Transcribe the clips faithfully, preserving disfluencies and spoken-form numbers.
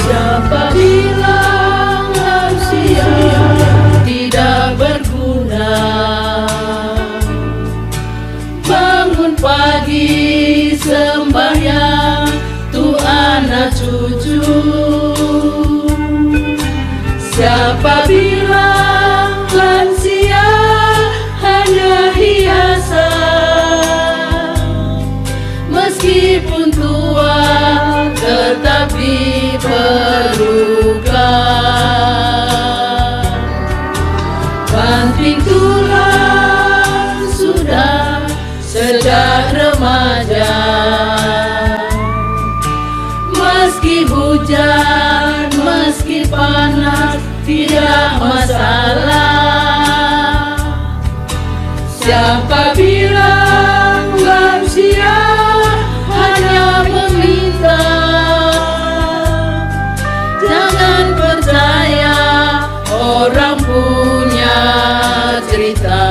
Siapa bilang lansia tidak berguna? Bangun pagi sembahyang tu anak cucu. Siapa bilang lansia hanya hiasan? Meskipun tua tetap diperlukan. Banting tulang sudah sejak remaja. Meski hujan, meski panas, tidak masalah. Siapa bilang lansia hanya meminta? Jangan percaya orang punya cerita.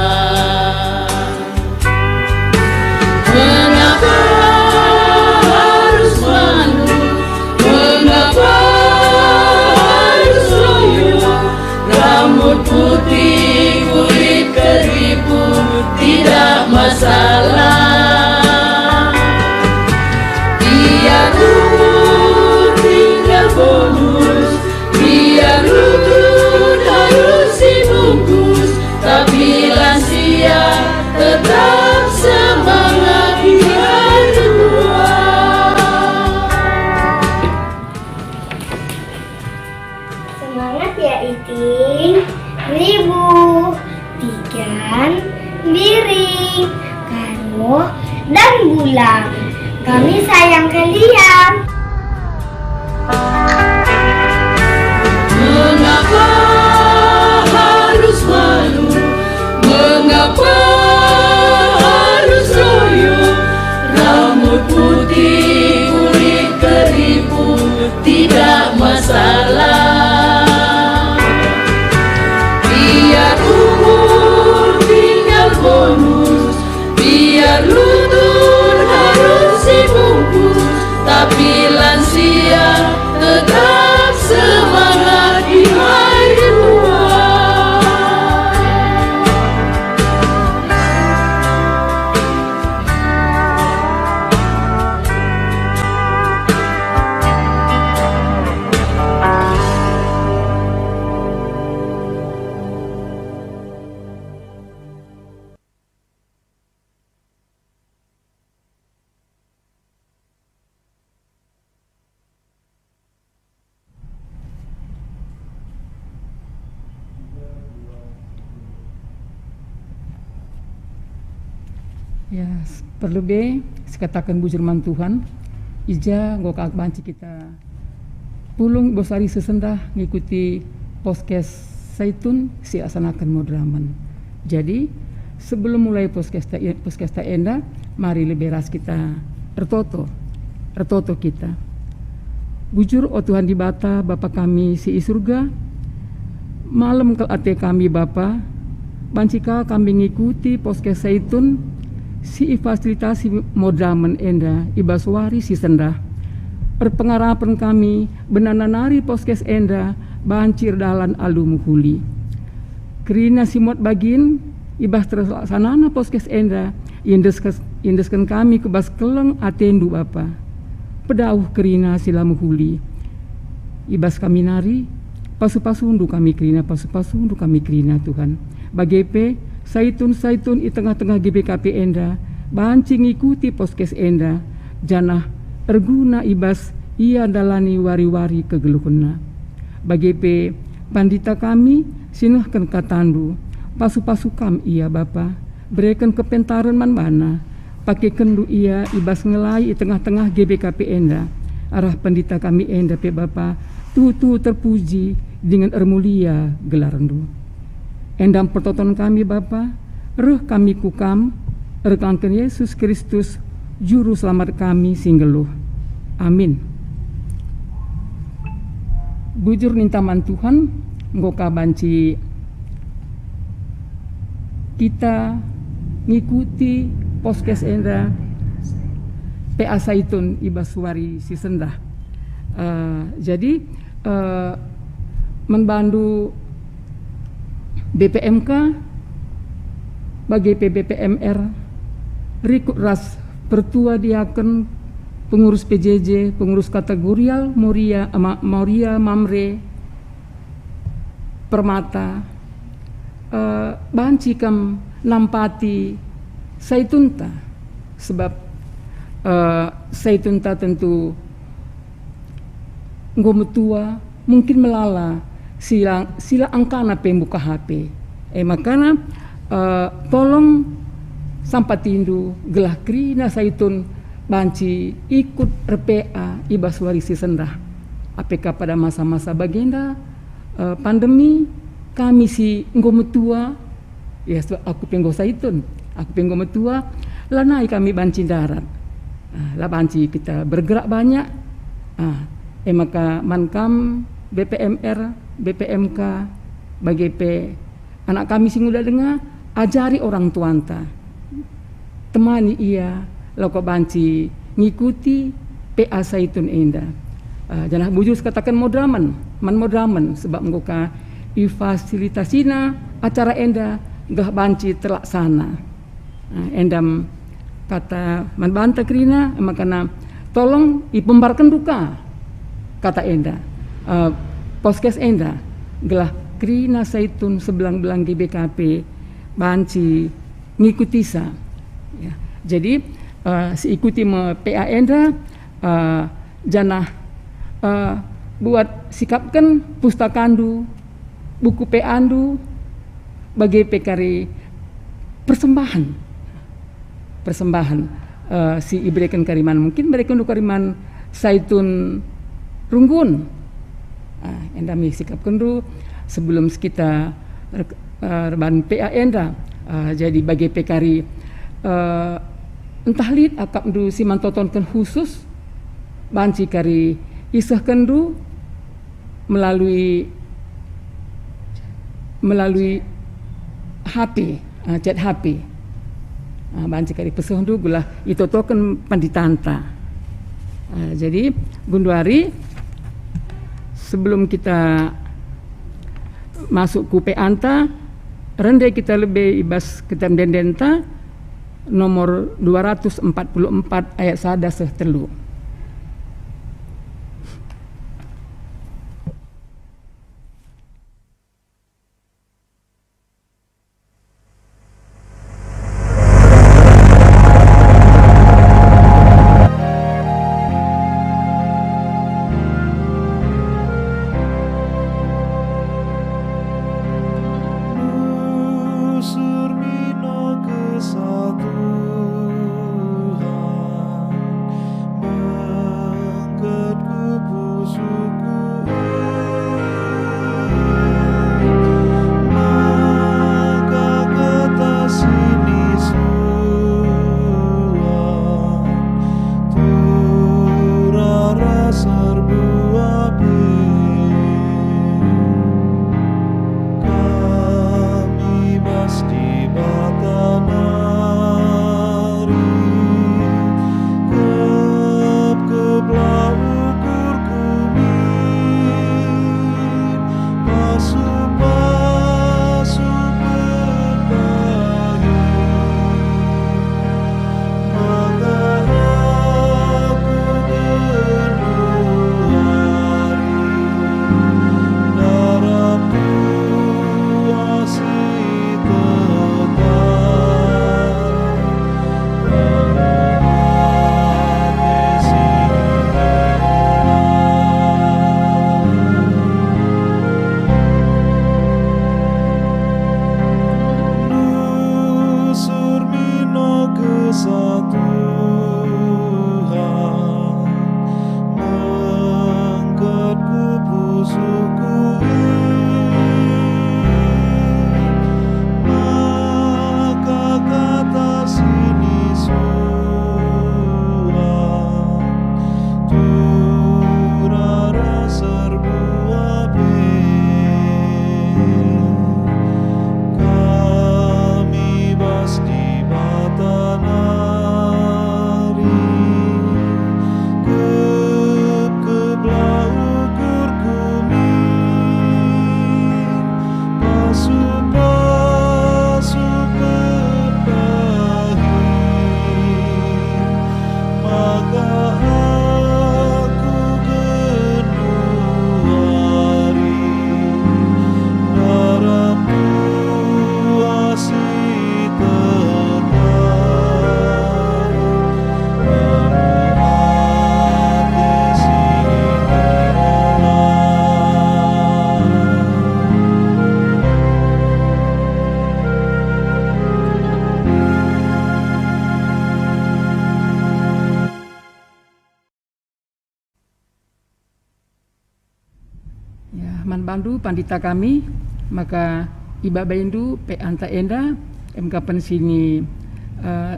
Mengapa harus malu? Mengapa Semangat ya, Iting, Ribu, Tigan, Biring, Kanuh, dan Bulang. Kami sayang kalian. Mengapa harus malu? Mengapa harus loyo? Rambut putih, kulit keriput, tidak masalah. Biar umur tinggal bonus, biar lutut harus dibungkus, tapi lansia tetap semangat di hari tua. Ya, s-, perlu be sikataken bujur man Tuhan, i ja enggo ka banci kita pulung i bas wari si sendah ngikuti Podcast Saitun si asanaken moderamen. Jadi, sebelum mulai podcast ta-, podcast ta enda, mari lebe ras kita ertoto. Ertoto kita. Bujur, o Tuhan Dibata, Bapa kami si i Surga, malem kal ate kami, Bapa, banci ka kami ngikuti podcast Saitun si ifasilitasi moderamen enda i bas wari si sendah. Erpengarapen kami, benana nari podcast enda banci erdalan alu mehuli. Kerina si muat bagin, i bas terlaksanana podcast enda, iendesken, iendesken kami ku bas keleng atendu, Bapa. Pedauh kerina si la mehuli. I bas kami nari, pasu-pasundu kami kerina, pasu-pasundu kami kerina, Tuhan. Bage pe, saitun-saitun i tengah-tengah G B K P enda, banci ngikuti podcast enda, janah erguna i bas ia ndalani wari-wari kegeluhenna. Bage pe, pandita kami si nehken katandu, pasu-pasu kam ia, Bapa, bereken kepentaren man bana, pakekenndu ia i bas ngelai i tengah-tengah G B K P enda, arah pendita kami enda pe, Bapa, tuhu-tuhu terpuji dingen ermulia gelarndu. Enda me pertoton kami, Bapa, reh kami ku Kam, erkiteken Yesus Kristus, Juru Selamat kami si nggeluh. Amin. Bujur ninta man Tuhan, enggo ka banci kita ngikuti podcast enda P A Saitun i bas wari si sendah. Eh, jadi, eh, man bandu B P M K, bage pe B P M R, rikut ras pertua diaken, pengurus P J J, pengurus kategorial, Moria, Ma-, Moria, Mamre, Permata, eh, banci kam nampati saitunta, sebab, eh, saitunta tentu enggo metua, mungkin melala, sila, sila angkana pe mbuka H P. E makana, eh, tolong sampatindu gelah kerina saitun banci ikut er-P A i bas wari si sendah. Apeka pada masa-masa bagenda, eh, pandemi, kami si enggo metua, ya, sebab aku pe enggo saitun, aku pe enggo metua, lanai kami banci ndarat. Ah, la banci kita bergerak banyak. Ah, e maka man kam B P M R, B P M K, bage pe anak kami si nguda denga, ajari orang tuanta. Temani ia, lako banci ngikuti P A Saitun enda. Ah, janah bujur sikataken moderamen, man moderamen, sebab enggo ka ifasilitasiNa acara enda gah banci terlaksana. Ah, enda me kata man banta kerina, makana tolong ipembarkenndu ka kata enda, eh, podcast enda, gelah kerina saitun sebelang-belang G B K P banci ngikutisa. Ya. Jadi, eh, siikuti me P A enda, eh, janah, eh, Buat sikapken pustakandu, buku P A-ndu, bage pe kari persembahen. Persembahen, eh, si ibereken kari man, mungkin iberekenndu kari man saitun runggun. Ah, enda me sikapkenndu sebelum kita rek-, eh, erban P A enda. Ah, jadi bage pe kari, eh, ntah lit akapndu si man totonken khusus, banci kari isehkenndu melalui, melalui H P, ah, chat H P. Ah, banci kari pesehndu gelah itotoken panditanta. Ah, jadi, genduari, sebelum kita masuk ku P A-nta, rende kita lebe i bas kitab ende-endenta, nomor dua ratus empat puluh empat ayat sada seh telu. Nusur mino Kesah Tuhan, bengket ku pusuhku e, maka kata si nisuan turah ras erbuah pe. Kami bas Dibata nari, kepkeplah ukurku min, pasu-pasu pedahi. Maka aku genduari ndarap tua si tetap, lalu ate si rela. Nusur mino Kesah Tuhan, bengket ku pusuhku e, maka kata si nisuan turah ras erbuah pe. Kami bas Dibata nari, kepkeplah ukurku min, pasu-pasu pedahi. Maka aku genduari ndarap tua si tetap, lalu ate si rela. Ya, man bandu pandita kami, maka ibabaindu P A-nta enda, em ka pen sini, eh,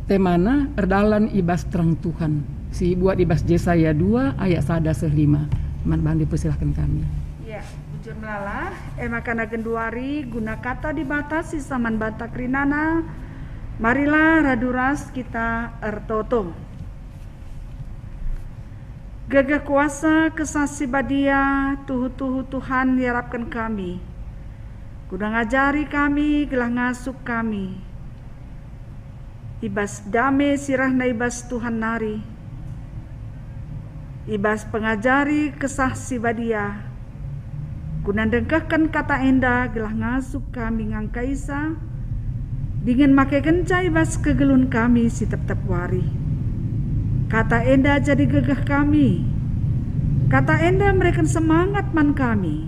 temana erdalan i bas terang Tuhan, si ibuat i bas Jesaya dua ayat sada seh lima. Man bandu persilahken kami. Ya, bujur melala, e maka na genduari guna kata Dibata si saman banta kerinana, marilah radu ras kita ertoto. Gegeh kuasa Kesah Si Badia, tuhu-tuhu Tuhan iarapken kami, guna ngajari kami gelah ngasup kami i bas dame si rehna i bas Tuhan nari, i bas pengajari Kesah Si Badia, guna ndengkehken kata enda gelah ngasup kami ngangkaisa, dingen makekenca i bas kegeluhen kami si tep-tep wari. Kata enda jadi gegeh kami, Kata enda mereken semangat man kami,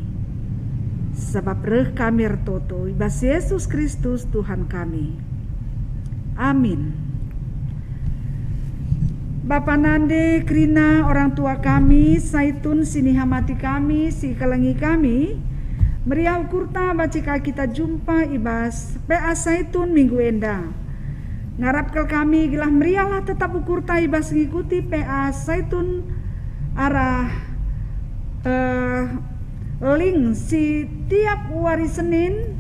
sabap reh kami ertoto i bas Jesus Kristus Tuhan kami. Amin. Bapa nande kerina orang tua kami, Saitun si nihamati kami, si ikelengi kami, meriah ukurta banci ka kita jumpa i bas P A Saitun minggu enda. Ngarap kal kami gelah meriahlah tetap ukurta i bas ngikuti P A Saitun arah, eh, link si tiap wari Senin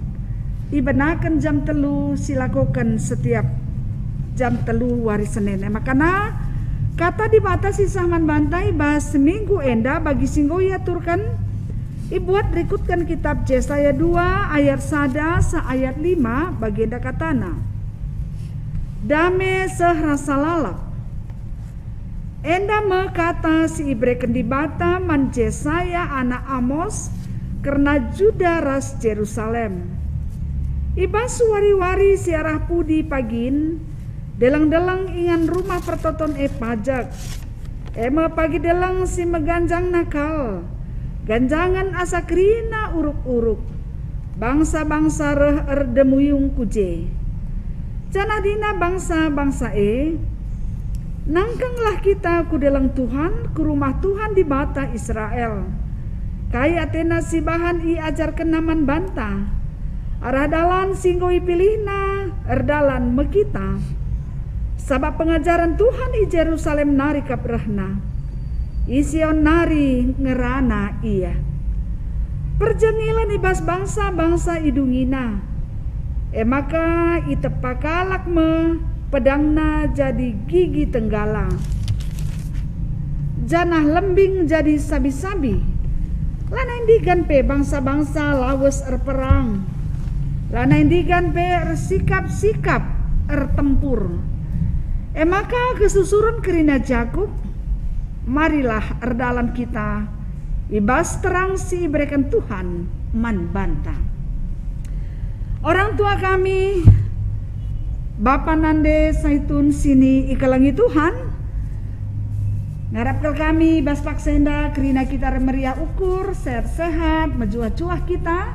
ibenaken jam telu, silakoken setiap jam telu wari Senin. E makana Kata Dibata si sah man banta i bas minggu enda bagi si enggo iaturken, ibuat rikutken kitab Jesaya dua ayat sada seh ayat lima, bagenda katana, "Dame seh rasa lalap." Enda me kata si ibereken Dibata man Jesaya anak Amos kerna Juda ras Jerusalem. I bas wari-wari si arah pudi pagin, deleng-deleng ingan rumah pertoton e pajek, e me pagi deleng si meganjangna kal, ganjangen asa kerina uruk-uruk. Bangsa-bangsa reh erdemuyung ku je. Janah nina bangsa-bangsa e, "Nangkenglah kita ku deleng Tuhan, ku rumah Tuhan Dibata Israel. Kai atena si bahan iajarkenNa man banta? Arah dalan si enggo ipilihNa erdalan me kita. Sabap pengajaren Tuhan i Jerusalem nari kap rehna. I Sion nari ngerana Ia." Perjengilen i bas bangsa-bangsa idungina, e maka itepa kalak me pedangna jadi gigi tenggala, janah lembing jadi sabi-sabi. Lanai ndigan pe bangsa-bangsa lawes erperang, lanai ndigan pe ersikap-sikap ertempur. E maka kesusuren kerina Jakup, marilah erdalan kita i bas terang si ibereken Tuhan man banta. Orang tua kami, Bapa nande Saitun si ikelengi Tuhan, ngarap kal kami bas paksa enda kerina kita ermeriah ukur, sehat-sehat, mejuah-juah kita,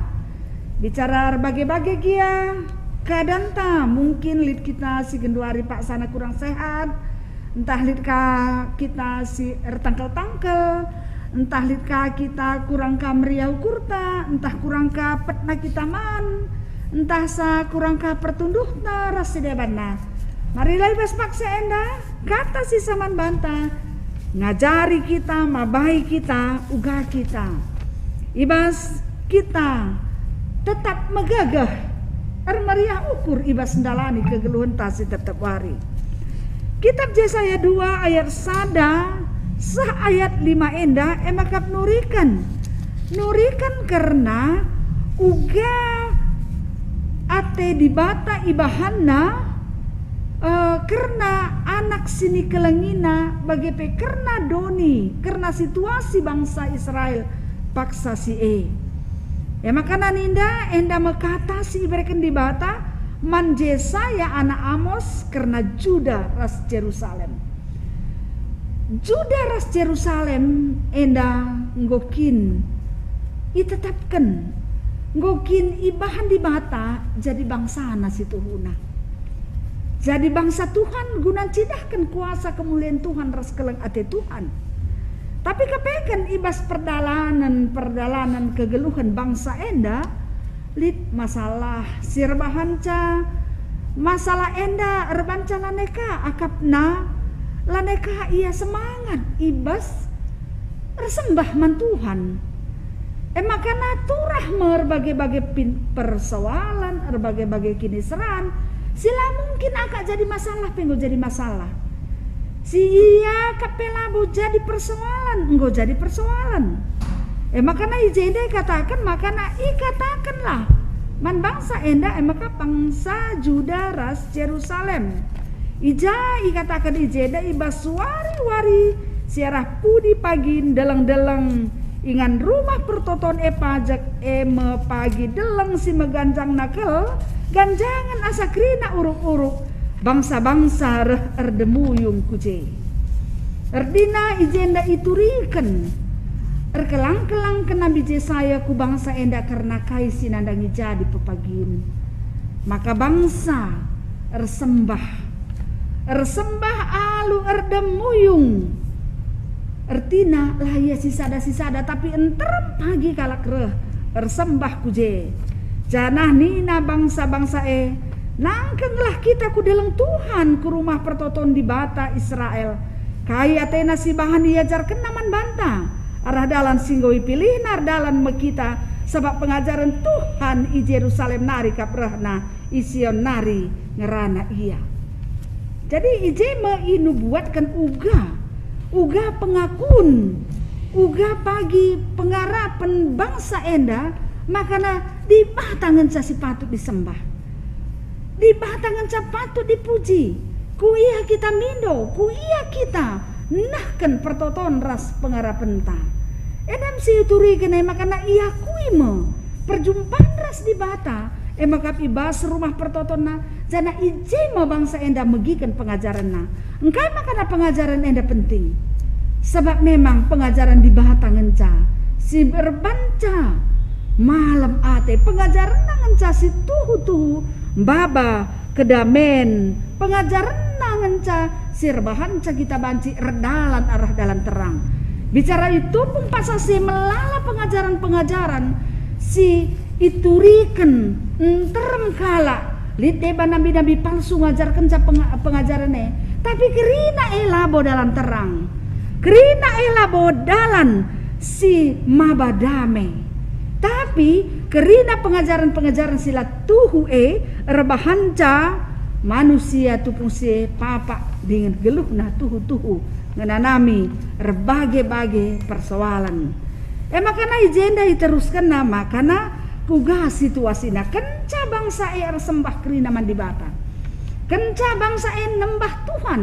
bicara erbage-bage gia keadanta. Mungkin lit kita si genduari paksana kurang sehat, ntah lit ka kita si ertangkel-tangkel, ntah lit ka kita kurang ka meriah ukurta, ntah kurang ka petna kita man, ntah sa kurang ka pertunduhna ras si debanna. Marilah i bas paksa enda, kata si sah man banta ngajari kita, mabai kita, uga kita. I bas kita tetap megegeh, ermeriah ukur i bas ndalani kegeluhenta si tep-tep wari. Kitab Jesaya dua ayat sada seh ayat lima enda e maka nuriken, nuriken kerna uga ate Dibata ibahanna, eh, kerna anak si ikelengiNa, bage pe kerna doni, kerna situasi bangsa Israel paksa si e. E maka ninda enda me kata si ibereken Dibata man Jesaya anak Amos kerna Juda ras Jerusalem. Juda ras Jerusalem enda enggo kin itetapken, enggo kin ibahan Dibata jadi bangsana si tuhuna. Jadi bangsa Tuhan guna ncidahken kuasa kemulian Tuhan ras keleng ate Tuhan. Tapi kepeken i bas perdalanen-perdalanen kegeluhen bangsa enda, lit masalah si erbahanca. Masalah enda erbahanca lanai ka akapna, lanai ka ia semangat i bas ersembah man Tuhan. E maka turah me erbage-bage pin-, persoalan, erbage-bage kiniseran, si la mungkin akap jadi masalah pe enggo jadi masalah. Si ia akap pe labo jadi persoalan, enggo jadi persoalan. E maka i jenda ikataken maka ikatakenlah man bangsa enda, e maka bangsa Juda ras Jerusalem. I ja ikataken i jenda i bas wari-wari si arah pudi pagi ndeleng-ndeleng ingan rumah pertoton e pajek, e me pagi deleng si meganjangna kal, ganjangen asa kerina uruk-uruk, bangsa-bangsa reh erdemuyung ku je. Erdina i jenda ituriken Erkelang-kelangken Nabi Jesaya ku bangsa enda kerna kai si nandangi jadi pepagin. Maka bangsa ersembah, ersembah alu erdemuyung. Ertina la ia sisada-sisada, tapi nterem pagi kalak reh ersembah ku je. Janah nina bangsa-bangsa e, "Nangkenglah kita ku deleng Tuhan, ku rumah pertoton Dibata Israel. Kai atena si bahan iajarkenNa man banta, arah dalan si enggo ipilihNa erdalan me kita, sabap pengajaren Tuhan i Jerusalem nari kap rehna, i Sion nari ngerana Ia." Jadi i je me inubuatken uga, uga pengakun, uga pagi pengarapen bangsa enda, makana Dibata ngenca si patut disembah. Dibata ngenca patut dipuji. Ku Ia kita mindo, ku Ia kita nehken pertoton ras pengarapenta. Enda me si ituriken e makana iakui me perjumpan ras Dibata, e maka i bas rumah pertotonNa, janah i je me bangsa enda megiken pengajarenNa. Engkai makana pengajaren enda penting? Sabap memang pengajaren Dibata ngenca si erbahanca malem ate, pengajarenNa ngenca si tuhu-tuhu maba kedamen, pengajarenNa ngenca si erbahanca kita banci erdalan arah dalan terang. Bicara i tupung pasal si melala pengajaren-pengajaren si ituriken nterem kalak, lit deba nabi-nabi palsu ngajarkenca penga-, pengajaren e, tapi kerina e labo dalan terang, kerina e labo dalan si maba dame. Tapi kerina pengajaren-pengajaren si la tuhu e erbahanca manusia tupung si e papak dingen geluhna tuhu-tuhu ngenanami erbage-bage persoalen. E makana i jenda iteruskenna makana kuga situasina kenca bangsa e ersembah kerina man Dibata. Kenca bangsa e nembah Tuhan,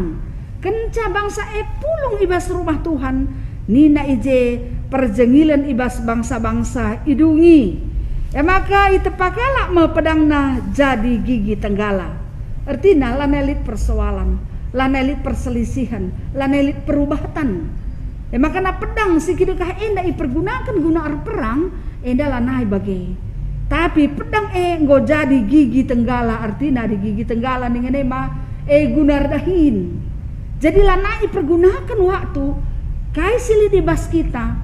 kenca bangsa e pulung i bas rumah Tuhan, nina i je perjengilen i bas bangsa-bangsa idungi. E maka itepa kalak me pedangna jadi gigi tenggala. Ertina lanai lit persoalan, lanai lit perselisihen, lanai lit perubatan. E maka na pedang si kidekah enda ipergunaken guna erperang, enda lanai bage. Tapi pedang e enggo jadi gigi tenggala, ertina adi gigi tenggala ningen e ma e guna erdahin. Jadi lanai ipergunaken waktu kai si lit i bas kita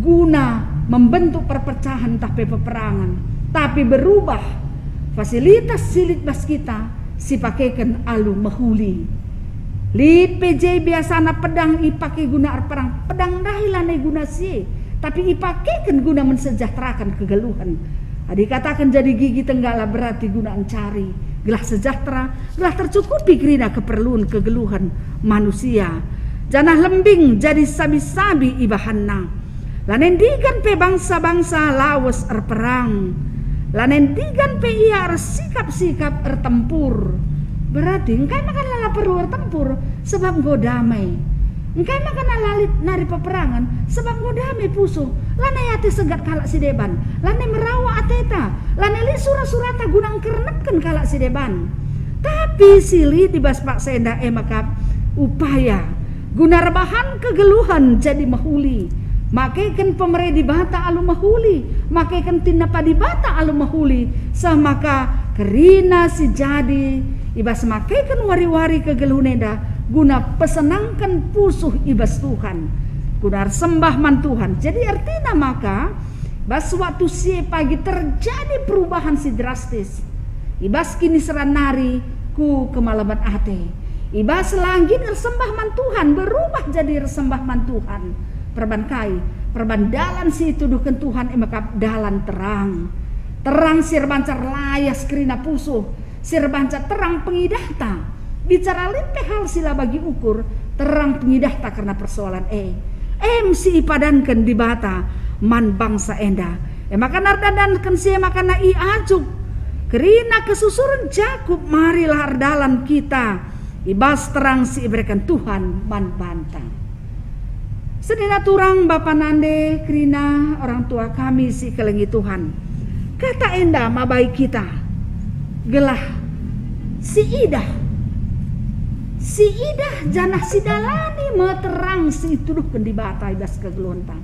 guna membentuk perpecahan ntah pe peperangan, tapi berubah fasilitas si lit bas kita sipakeken alu mehuli. Lit pe je biasana pedang ipake guna erperang, pedang ndai lanai guna si e, tapi ipakeken guna mensejahteraken kegeluhen. Adi kataken jadi gigi tenggala berarti guna encari gelah sejahtera, gelah tercukupi kerina keperlun kegeluhen manusia, janah lembing jadi sabi-sabi ibahanna. Lanai ndigan pe bangsa-bangsa lawes erperang. Lanai ndigan pe ia ersikap-sikap ertempur. Berarti engkai maka la perlu ertempur, sebab enggo damai. Engkai maka la lit nari peperangen, sebab enggo damai pusuh. Lanai ate segat kalak si deban, lanai merawa ateta, lanai lit sura-surata guna engkernepken kalak si deban. Tapi si lit i bas paksa enda e maka upaya guna erbahan kegeluhen jadi mehuli, makeken pemere Dibata alu mehuli, makeken tinepa Dibata alu mehuli, seh maka kerina si jadi i bas makeken wari-wari kegeluhen enda guna pesenangken pusuh i bas Tuhan, guna ersembah man Tuhan. Jadi ertina maka bas waktu si e pagi terjadi perubahan si drastis. I bas kiniseran nari ku kemalemen ate. I bas la nggit ersembah man Tuhan, berubah jadi ersembah man Tuhan. Perban kai? Perban dalan si ituduhken Tuhan e maka dalan terang. Terang si erbanca erlayas kerina pusuh, si erbanca terang pengidahta. Bicara lit pe hal si la bagi ukur, terang pengidahta kerna persoalan e. Em si ipadanken Dibata man bangsa enda. E maka erdandanken si e maka iajak kerina kesusuren Jakup, marilah erdalan kita i bas terang si ibereken Tuhan man banta. Senina turang, bapa nande, kerina orang tua kami si ikelengi Tuhan. Kata enda mabai kita, gelah siidah, siidah janah sidalani me terang si ituduhken Dibata i bas kegeluhenta.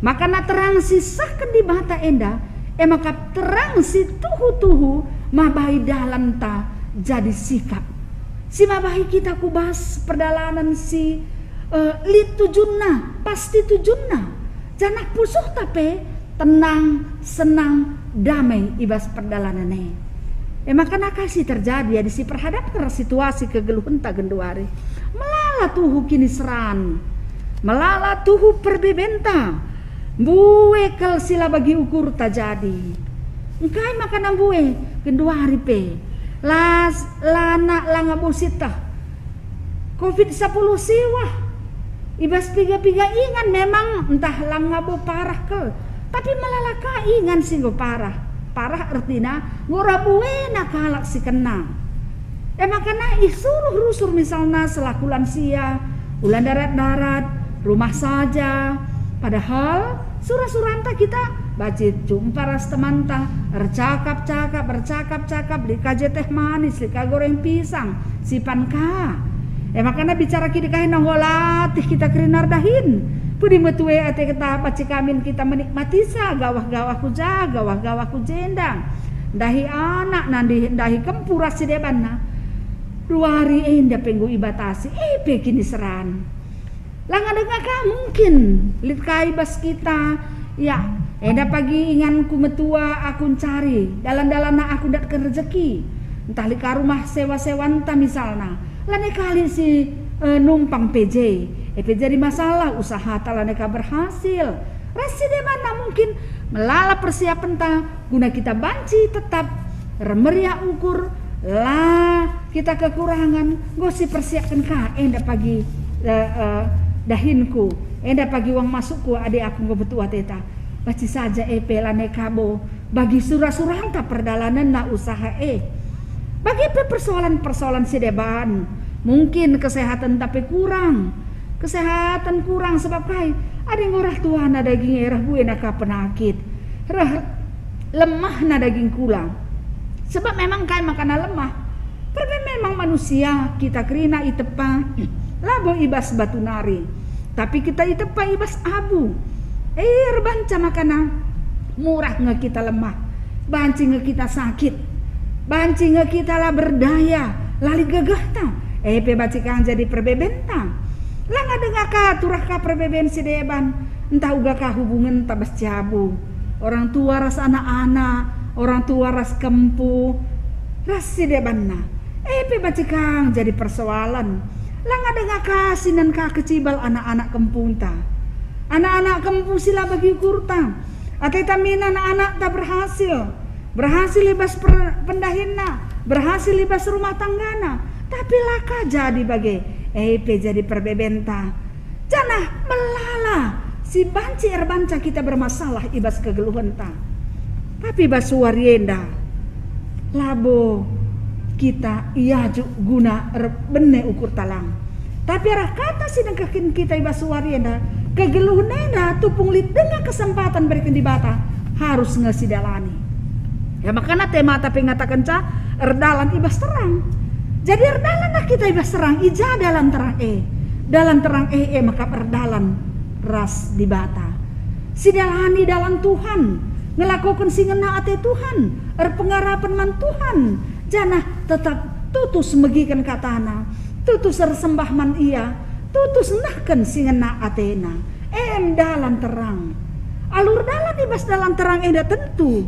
Maka na terang si sehken Dibata enda, e maka terang si tuhu-tuhu mabai dalanta jadi sikap. Si mabai kita ku bas perdalanen si, eh, lit tujunna, pasti tujunna. Janah pusuhta pe tenang, senang, damai i bas perdalanen e. E maka na ka si terjadi adi si perhadapken ras situasi kegeluhenta genduari? Melala tuhu kiniseran, melala tuhu perbebenta, mbue kal si la bagi ukurta jadi. Engkai maka na mbue genduari pe? Las, lana, langa bo sieteh. Covid sepuluh siwah. I bas piga-piga ingan memang ntah langa bo parah kal, tapi melala ka ingan si enggo parah. Parah ertina enggo ra buena kalak si kena. E maka na isuruh rusur misalna selaku lansia, ula ndarat-ndarat, rumah saja. Padahal sura-suranta kita banci jumpa ras temanta, ercakap-cakap, ercakap-cakap, lit ka jeteh manis, lit ka goreng pisang, sipan ka. E maka na bicara kidekah enda enggo latih kita kerina erdahin. Pudi metue ate kita banci kamin kita menikmatisa gawah-gawah ku ja, gawah-gawah ku jenda. Ndahi anak, nanti ndahi kempu ras si debanna. Duari enda pe enggo ibatasi, e pe kiniseran. Langa denga ka mungkin lit kai bas kita, ya, enda pagi inganku metua aku ncari, dalan-dalanna aku ndatken rejeki. Ntah lit ka rumah sewa-sewanta misalna, lanai ka lit si, eh, numpang P J, e pe jadi masalah, usahata lanai ka berhasil. Ras si debanna mungkin melala persiapenta guna kita banci tetap ermeriah ukur, la kita kekurangan, enggo sipersiapken ka enda pagi, eh, eh, dahinku, enda pagi uang masukku adi aku enggo metua ateta. Banci saja e pe lanai ka bo bagi sura-suranta perdalanenna usaha e. Bage pe persoalan-persoalan si deban, mungkin kesehatenta pe kurang. Kesehatan kurang sebab kai? Adi enggo reh tuana daging e, reh buena ka penakit, reh lemahna daging kula. Sebab memang kai makana lemah? Karena memang manusia kita kerina itepa labo i bas batu nari, tapi kita itepa i bas abu. E, erbanca makana murah nge kita lemah, banci nge kita sakit, banci nge kita la berdaya, la lit gegehta, e pe banci ka jadi perbebenta. Langa denga ka turah ka perbeben si deban, ntah uga ka hubungenta bas jabu, orang tua ras anak-anak, orang tua ras kempu, ras si debanna. E pe banci ka jadi persoalan. Langa denga ka sinen ka kecibal anak-anak kempunta. Anak-anak kempu si la bagi ukurta. Ateta min anak-anakta berhasil. Berhasil i bas per-, pendahinna, berhasil i bas rumah tanggana. Tapi la ka jadi bage, e pe jadi perbebenta. Janah melala si banci erbanca kita bermasalah i bas kegeluhenta. Tapi bas wari enda, labo kita iajuk guna erbene ukur talang. Tapi arah kata si nengkehken kita i bas wari enda, kegeluhen enda tupung lit denga kesempatan bereken Dibata, harus nge sidalani. Ya, makana temata pe ngatakenca erdalan i bas terang. Jadi erdalanlah kita i bas terang, i ja dalan terang e. Dalan terang e, e maka erdalan ras Dibata. Sidalani dalan Tuhan, ngelakoken si ngena ate Tuhan, erpengarapen man Tuhan, janah tetap tutus megiken katana, tutus ersembah man Ia, tutus nehken si ngena atena. Em dalan terang. Alu erdalan i bas dalan terang enda tentu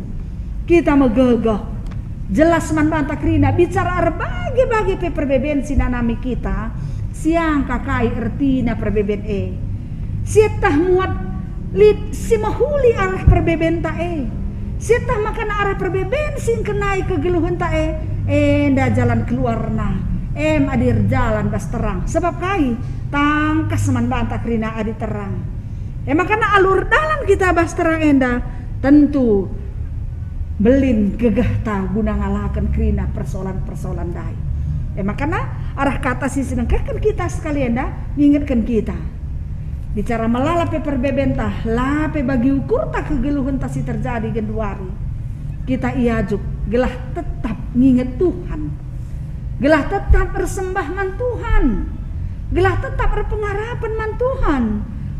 kita megegeh. Jelas man banta kerina bicara erbage-bage pe perbeben si nanami kita, siangka kai ertina perbeben e. Sietah muat lit si mehuli arah perbebenta e. Sietah makana arah perbeben si engkenai kegeluhenta e, enda jalan keluarna. Em adi erjalan bas terang. Sebab kai? Tangkas man banta kerina adi terang. E makana alu erdalan kita bas terang enda, tentu mbelin gegehta guna ngalaken kerina persoalan-persoalan ndai. E makana arah kata si sinengkehken kita sekali enda ngingetken kita. Bicara melala pe perbebenta, la pe bagi ukurta kegeluhenta si terjadi genduari. Kita iajuk gelah tetap nginget Tuhan. Gelah tetap ersembah man Tuhan. Gelah tetap erpengarapen man Tuhan.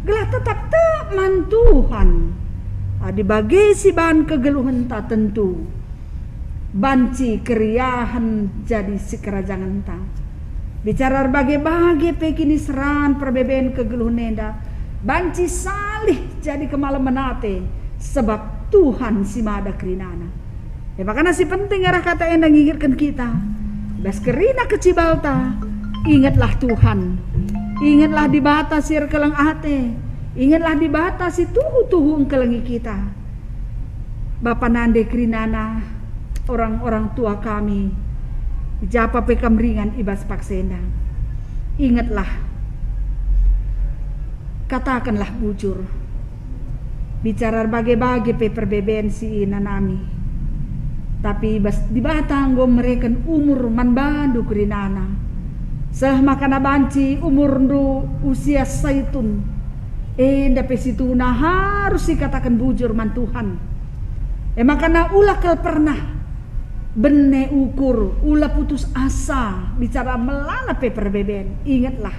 gelah tetap tek man Tuhan. Adi bage si ban kegeluhenta, tentu banci keriahen jadi sikerajangenta. Bicara erbage-bage pe kiniseran perbeben kegeluhen enda, banci salih jadi kemalemen ate, sebab Tuhan si mada kerinana. E makana si penting arah kata enda ngingetken kita, bas kerina kecibalta, ingetlah Tuhan. Ingetlah Dibata si erkeleng ate. Ingetlah Dibata si tuhu-tuhu engkelengi kita. Bapa nande kerinana, orang-orang tua kami, i ja pe kam ringan i bas paksa enda. Ingetlah, katakenlah bujur. Bicara erbage-bage pe perbeben si inanami. Tapi bas Dibata enggo mereken umur man bandu kerinana. Seh makana banci umurndu usia saitun. Enda pe situhuna harus sikataken bujur man Tuhan. E makana ula kal pernah bene ukur, ula putus asa, bicara melala pe perbeben. Ingetlah,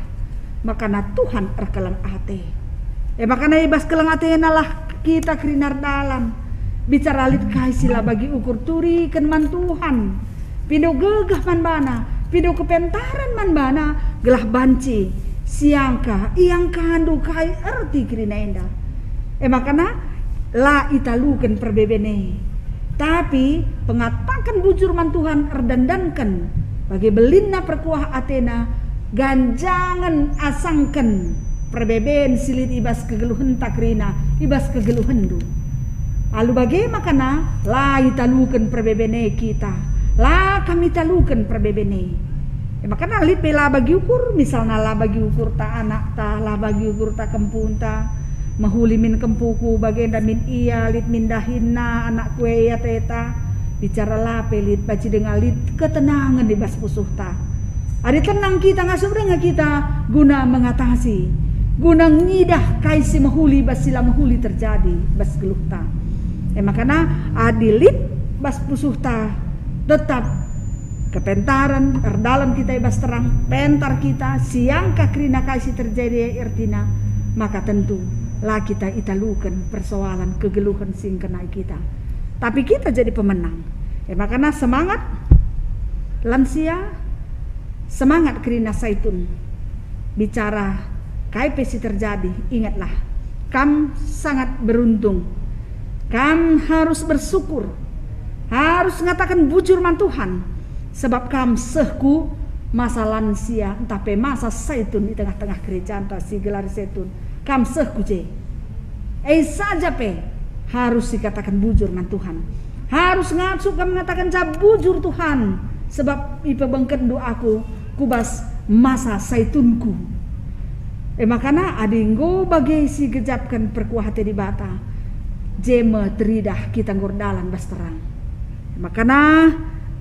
makana Tuhan erkeleng ate. E makana i bas keleng atenalah kita kerina erdalan. Bicara lit kai si la bagi ukur, turiken man Tuhan. Pindo gegeh man bana, pindo kepentaren man bana, gelah banci siangka, iangkandu kai erti kerina enda. E makana la italuken perbeben e. Tapi pengataken bujur man Tuhan erdandanken bage belinna perkuah atena, ganjangen asangken perbeben si lit i bas kegeluhenta kerina, i bas kegeluhenndu. Alu bage makana la italuken perbeben e kita, la kam italuken perbeben e. E makana lit pe la bagi ukur, misalna la bagi ukurta anakta, la bagi ukurta kempunta, mehuli min kempuku bagenda min ia, lit min dahinna anakku e i ateta, bicara la pe lit banci denga lit ketenangen i bas pusuhta. Adi tenang kita, ngasup denga kita guna mengatasi, guna ngidah kai si mehuli bas si la mehuli terjadi bas geluhta. E makana adi lit bas pusuhta tetap kepentaren, erdalan kita i bas terang, pentar kita, siangka kerina kai si terjadi e ertina, maka tentu la kita italuken persoalan kegeluhen si ngkenai kita. Tapi kita jadi pemenang. E makana semangat lansia, semangat kerina saitun. Bicara kai pe si terjadi, ingatlah, kam sangat beruntung. Kam harus bersyukur, harus ngataken bujur man Tuhan, sebab kam seh ku masa lansia ntah pe masa saitun i tengah-tengah gerejanta si gelari saitun. Kam seh ku je. E saja pe harus sikataken bujur man Tuhan. Harus ngasup kam ngatakenca bujur, Tuhan, sebab ipebengketNdu aku ku bas masa saitunku. E makana adi enggo bage si gejapken perkuah ate Dibata, je me teridah kita enggo erdalan bas terang. Makana,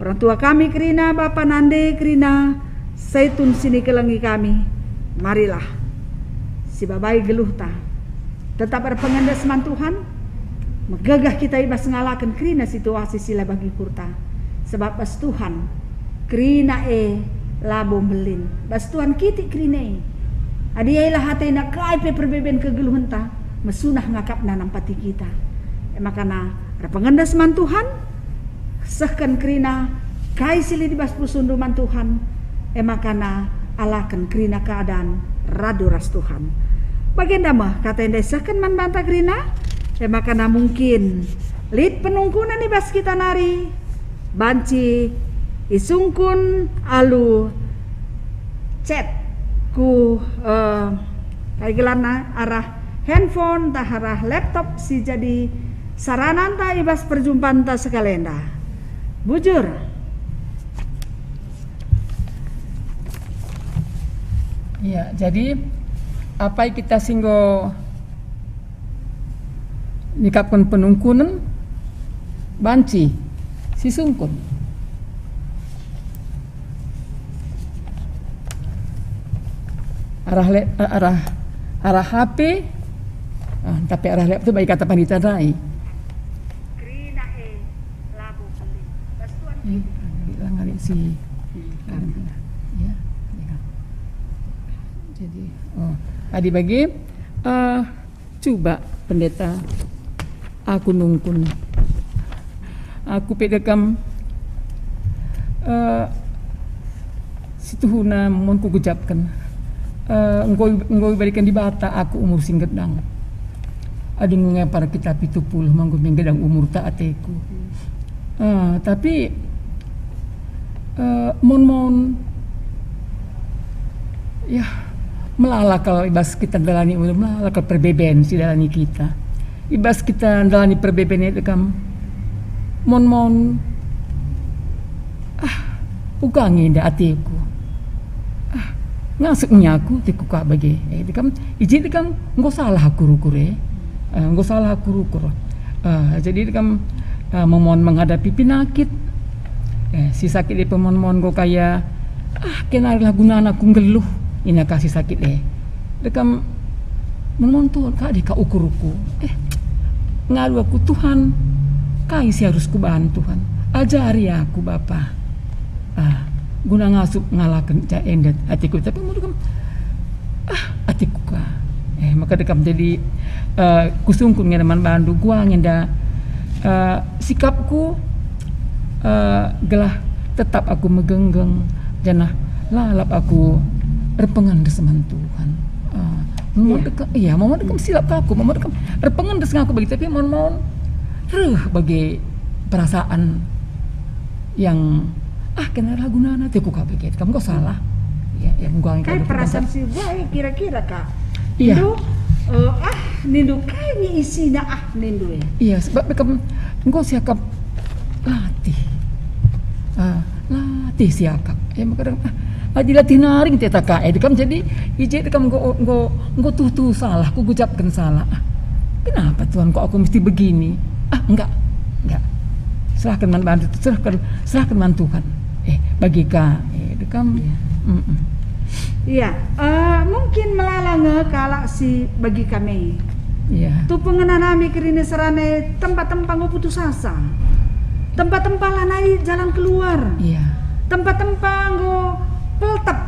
orang tua kami kerina, bapa nande kerina, saitun si nikelengi kami, marilah sibabai geluhta. Tetap erpengendes man Tuhan, megegeh kita i bas ngalaken kerina situasi si la bagi ukurta. Sebab bas Tuhan, kerina e labo mbelin. Bas Tuhan kitik kerina e. Adi ia ilah atena kai pe perbeben kegeluhenta, mesunah ngakapna nampati kita. E makana, erpengendes man Tuhan, sehken kerina kai si lit i bas pusuhndu man Tuhan, e makana alaken kerina keadan radu ras Tuhan. Bagenda me kata enda isehken man banta kerina, e makana mungkin lit penungkunen i bas kita nari, banci isungkun alu chat ku, eh, kai gelarna, arah handphone ntah arah laptop si jadi sarananta i bas perjumpanta sekalenda. Bujur. Ya, jadi apai kita si enggo nikapken penungkunen banci sisungkun. Arah le-, arah, arah H P, ah, tapi arah laptop bagi kata panita ndai. Kerina e labo mbelin. Bas Tuhan. Eh, ngalih, ngalih si. Hmm. Ya, ya. Jadi, oh, adi bagi Eh, cuba, Pendeta, aku nungkun. Aku pe dekam, eh, situhuna mon kugejapken. Eh, enggo, enggo iberiken Dibata aku umur si nggedang. Adi ngepar kita pitu puluh, manggo menggedang umurta ateku. Eh, tapi, eh, mon-mon, ya, melala kal i bas kita ndalani, melala kal perbeben si dalani kita. I bas kita ndalani perbeben e dekam, mon-mon, ah, uga nge enda ateku. Ah, ngasup nge aku, ateku ka bage. Eh, dekam, i je dekam, enggo salah aku rukur e. Eh, enggo salah aku rukur. Eh, jadi dekam, eh, mon-mon menghadapi penakit. Eh, si sakit e pe mon-mon enggo kaya, ah, kenarilah gunana aku nggeluh, nina ka si sakit e. Dekam, mon-mon Tuhan, kade ka ukurku. Eh, ngadu aku, "Tuhan, kai si arus kubahan, Tuhan? Ajari aku, Bapa." Ah, guna ngasup ngalaken ja enda ateku. Tapi mun dekam, ah, ateku ka. Eh, maka dekam jadi, eh, kusungkun nge man bandu, uga nge enda, eh, sikapku, eh, gelah tetap aku megenggeng, janah lalap aku erpengendes man Tuhan. Ah, mama dekam, iya, mama dekam silap ka aku, mama dekam erpengendes nge aku bage, tapi mon-mon reh bage perasaan yang, ah, kenarilah gunana, ateku ka bage, kam enggo salah. Ya, ya, enggo angkat. Kai perasaan si uga e kira-kira, Kak? Iya. Nindu, eh, ah, nindu kai nge isina, ah, nindu e. Iya, sebab dekam enggo siakap latih. Ah, latih siakap. Eh, maka dekam, ah, adi latih nari nge teta ka, eh, dekam jadi i je dekam enggo, enggo, enggo tuhu salah, kugejapken salah. Ah, kenapa Tuhan kok aku mesti begini? Ah, enggak, enggak. Serahken man bandu, serahken, serahken man Tuhan. Eh, bage ka, eh, dekam. Iya. Mm-mm. Iya, eh, mungkin melala nge kalak si bagi kami. Iya. Tupung ngenanami kiniseran e tempa-tempa enggo putus asa. Tempa-tempa lanai jalan keluar. Iya. Tempa-tempa enggo peltep,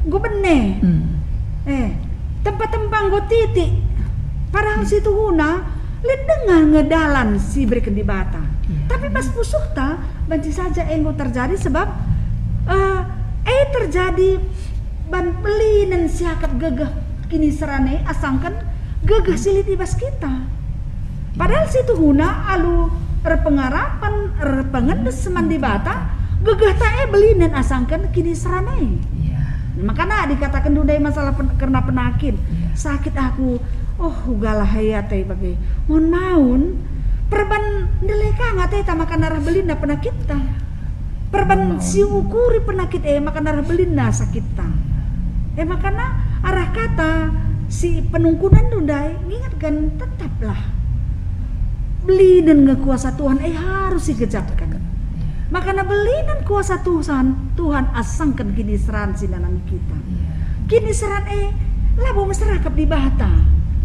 enggo bene. Hmm. Eh, tempa-tempa enggo titik. Padahal situhuna lit denga nge dalan si ibereken Dibata. Iya. Tapi bas pusuhta, banci saja enggo terjadi sebab, eh, e terjadi ban belinen siakap gegeh kiniseran e asangken gegeh si lit i bas kita. Padahal situhuna alu erpengarapen, erpengendes man Dibata, gegehta e belinen asangken kiniseran e. Iya. Makana dikataken ndai masalah pen-, kerna penakit. Iya. Sakit aku, oh, ugalah e ate bage. Maun-maun, perban ndelai ka nge ateta maka narah belina penakitta. Perban si ukuri penakit e maka narah belina sakitta. E makana arah kata si penungkunenndu ndai, ngingetken, tetaplah. Belinen nge kuasa Tuhan e harus igejapken. Makana belinen kuasa Tuhan, Tuhan asangken kiniseran si nanami kita. Kiniseran e labo mesakap Dibata,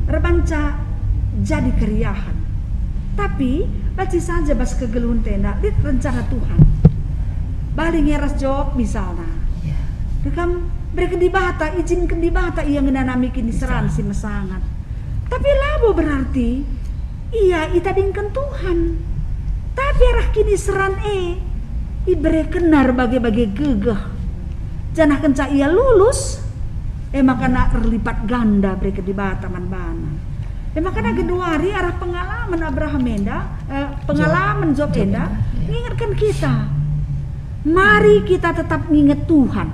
erbanca jadi keriahen. Tapi, banci saja bas kegeluhenta enda lit rencana Tuhan. Bali nge ras Job misalna. Iya. Dekam bereken Dibata, ijinken Dibata ia ngenanami kiniseran si mesangat. Tapi labo berarti ia itadingken Tuhan. Tapi arah kiniseran e, iberekenna erbage-bage gegeh. Janah kenca ia lulus, e makana erlipat ganda bereken Dibata man bana. E makana genduari arah pengalaman Abraham enda, eh, pengalaman Job enda, ngingetken kita. Mari kita tetap nginget Tuhan.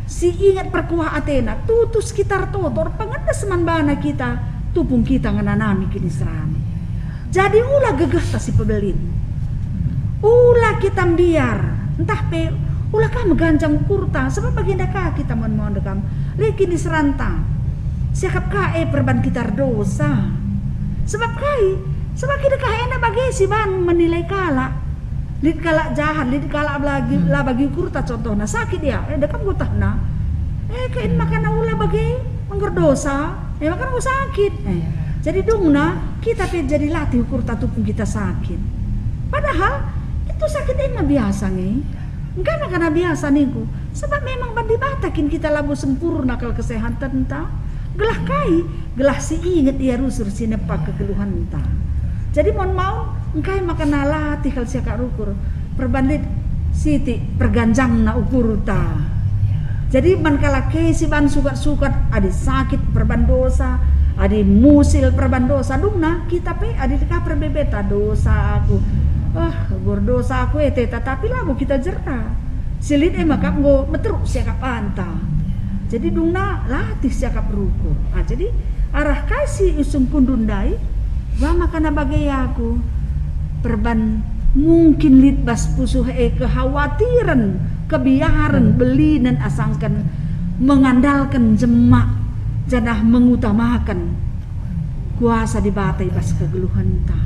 Si inget perkuah atena, tutus kita ertoto, erpengendes man bana kita, tupung kita ngenanami kiniseran. Jadi ula gegehta si pebelin. Ula kita mbiar, ntah pe ula ka meganjang ukurta, sebab bagenda ka kita mon-mon dekam. Lit kiniseranta. Siakap ka e perban kita erdosa. Sebab kai? Sebab kita ka enda bage si ban menilai kalak. Lit kalak jahat, lit kalak la bagi, la bagi ukurta, contohna sakit ia, eh, dekam ngutehna. Eh, kain makana ula bage, enggo erdosa, eh, makana enggo sakit. Eh, jadi dungna, kita pe jadi latih ukurta tupung kita sakit. Padahal, itu sakit e nge biasa nge. Engkai makana biasa ningku? Sebab memang ban Dibata kin kita labo sempurna kal kesehatenta. Gelah kai? Gelah si inget ia rusur si nepa kegeluhenta. Jadi mon maun, engkai maka nalatih kal siakap rukur? Perban lit sitik perganjangna ukurta. Jadi man kalak ke si ban sukat-sukat, adi sakit perban dosa, adi musil perban dosa, dungna kita pe adi ka perbebeta dosa aku. Ah, berdosa aku e, tetapi labo kita jera. Si lit e maka enggo meteruk siakap anta. Jadi dungna latih siakap rukur. Ah, jadi arah kai si isungkunndu ndai? Wa makana bage aku perban mungkin lit bas pusuh e kehawatiren, kebiaren, belinen asangken mengandalken jemak janah mengutamaken kuasa Dibata i bas kegeluhenta.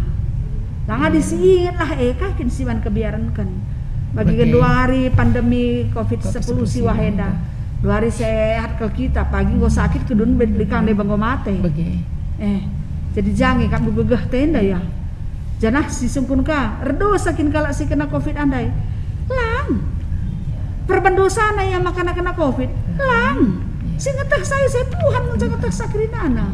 Lang adi si ingetlah e, kai kin si ban kebiarenken. Bagi genduari pandemi covid sepuluh si wah enda. Duari sehat kal kita, pagi enggo sakit kedun bet likang deba enggo mate. Bage. Eh, jadi jange kap gegeh tenda ya. Janah si sungkun ka, erdosa kin kalak si kena covid andai? Lang. Perban dosana ia makana kena covid? Lang. Si ngeteh saya, saya Tuhan mun saya ngeteh sakrinana.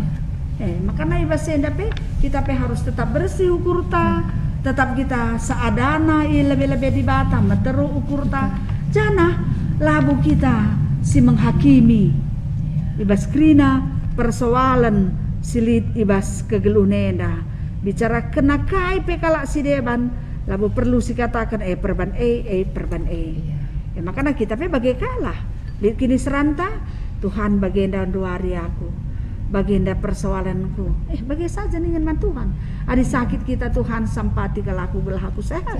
Eh, makana i bas enda pe, kita pe harus tetap bersih ukurta, tetap kita seadana i lebe-lebe Dibata, meteruk ukurta, janah labo kita si menghakimi i bas kerina persoalen si lit i bas kegeluhen enda. Bicara kena kai pe kalak si deban, labo perlu sikataken, "Eh, perban e, eh, perban e." Iya. Ya, makana kita pe bage kalah. Lit kiniseranta, "Tuhan, bagenda nduari aku. Bagenda persoalenku." Eh, bage saja ningen man Tuhan. Adi sakit kita, "Tuhan, sampati kal aku gelah aku sehat."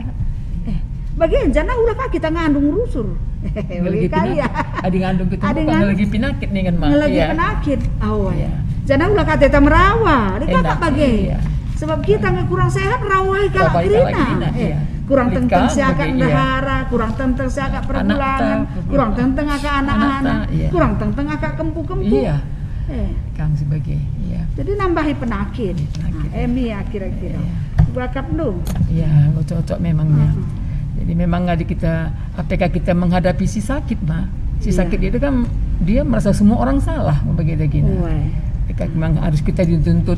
Eh, bage, janah ula ka kita ngandung rusur. Bage kali ya. Adi ngandung kita bukan ngelegi penakit ningen, Ma. Ngelegi penakit. Awa. Iya. Janah ula ka teta merawa. Adi kakak bage. Iya. Sebab kita nge kurang sehat, rawahi kalak kerina. Eh, kurang tenteng siakap ndehara, kurang tenteng siakap perbulangen, kurang tenteng aka anak-anak, iya, kurang tenteng aka kempu-kempu. Iya. Eh. Kam sebagai, iya. Jadi nambahi penakit. Penakit. Nah, emi ya kira-kira. Iya. Bakap ndu. Iya, cocok memangnya. Jadi memang adi kita, apakah kita menghadapi si sakit, Ma? Si sakit itu kan dia merasa semua orang salah, bagi dia gini. Memang harus kita dituntut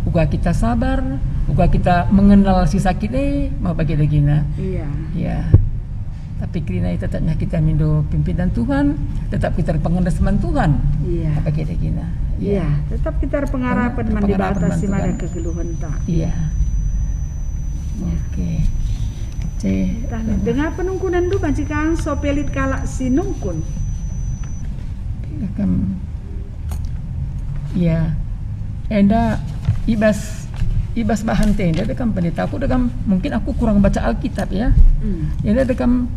uga kita sabar, uga kita mengenal si sakit, eh, mau bagi dia gini. Iya. Iya. Tapi kerina tetapnya kita mindo pimpinan Tuhan, tetap kita erpengendes man Tuhan. Iya. Apa kita gina? Iya, tetap kita erpengarapen man Dibata si mada kegeluhenta. Iya. Oke. Denga penungkunndu banci kang sope lit kalak si nungkun. Kam Iya. Enda ibas, ibas bahan tenda dekam pendeta, aku dekam, mungkin aku kurang baca Alkitab ya. Hmm. Enda dekam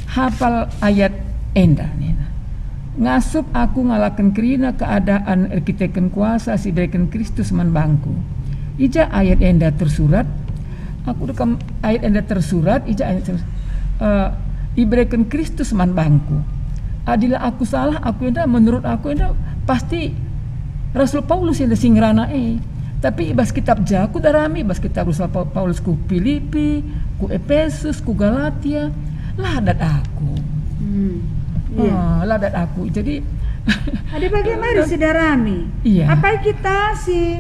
hapal ayat enda nina. Ngasup aku ngalaken kerina keadaan erkiteken kuasa si ibereken Kristus man bangku. Ija ayat enda tersurat? Aku dekam ayat enda tersurat, ija ayat tersurat, eh, ibereken Kristus man bangku. Adila aku salah, aku enda, menurut aku enda, pasti Rasul Paulus enda si ngerana e. Tapi i bas kitab ja ku darami, i bas kitab Rasul Pa-, Paulus ku Pilipi, ku Epesus, ku Galatia, la dat aku. Hmm, iya. Ah, la dat aku. Jadi, ada bagaimana si darami? Iya. Apai kita si,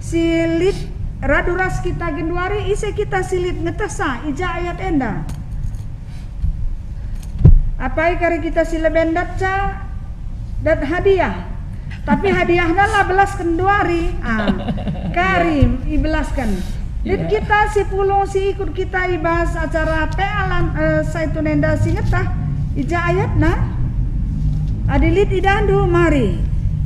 si lit radu ras kita genduari, ise kita si lit ngetehsa i ja ayat enda? Apai kari kita si leben datca dat hadiah? Tapi hadiahna la belasken genduari. Ah, kari ibelasken. Lit kita si pulung si ikut kita i bas acara pealan, eh, Saitun enda si ngetah i ja ayatna? Adi lit idahndu, mari.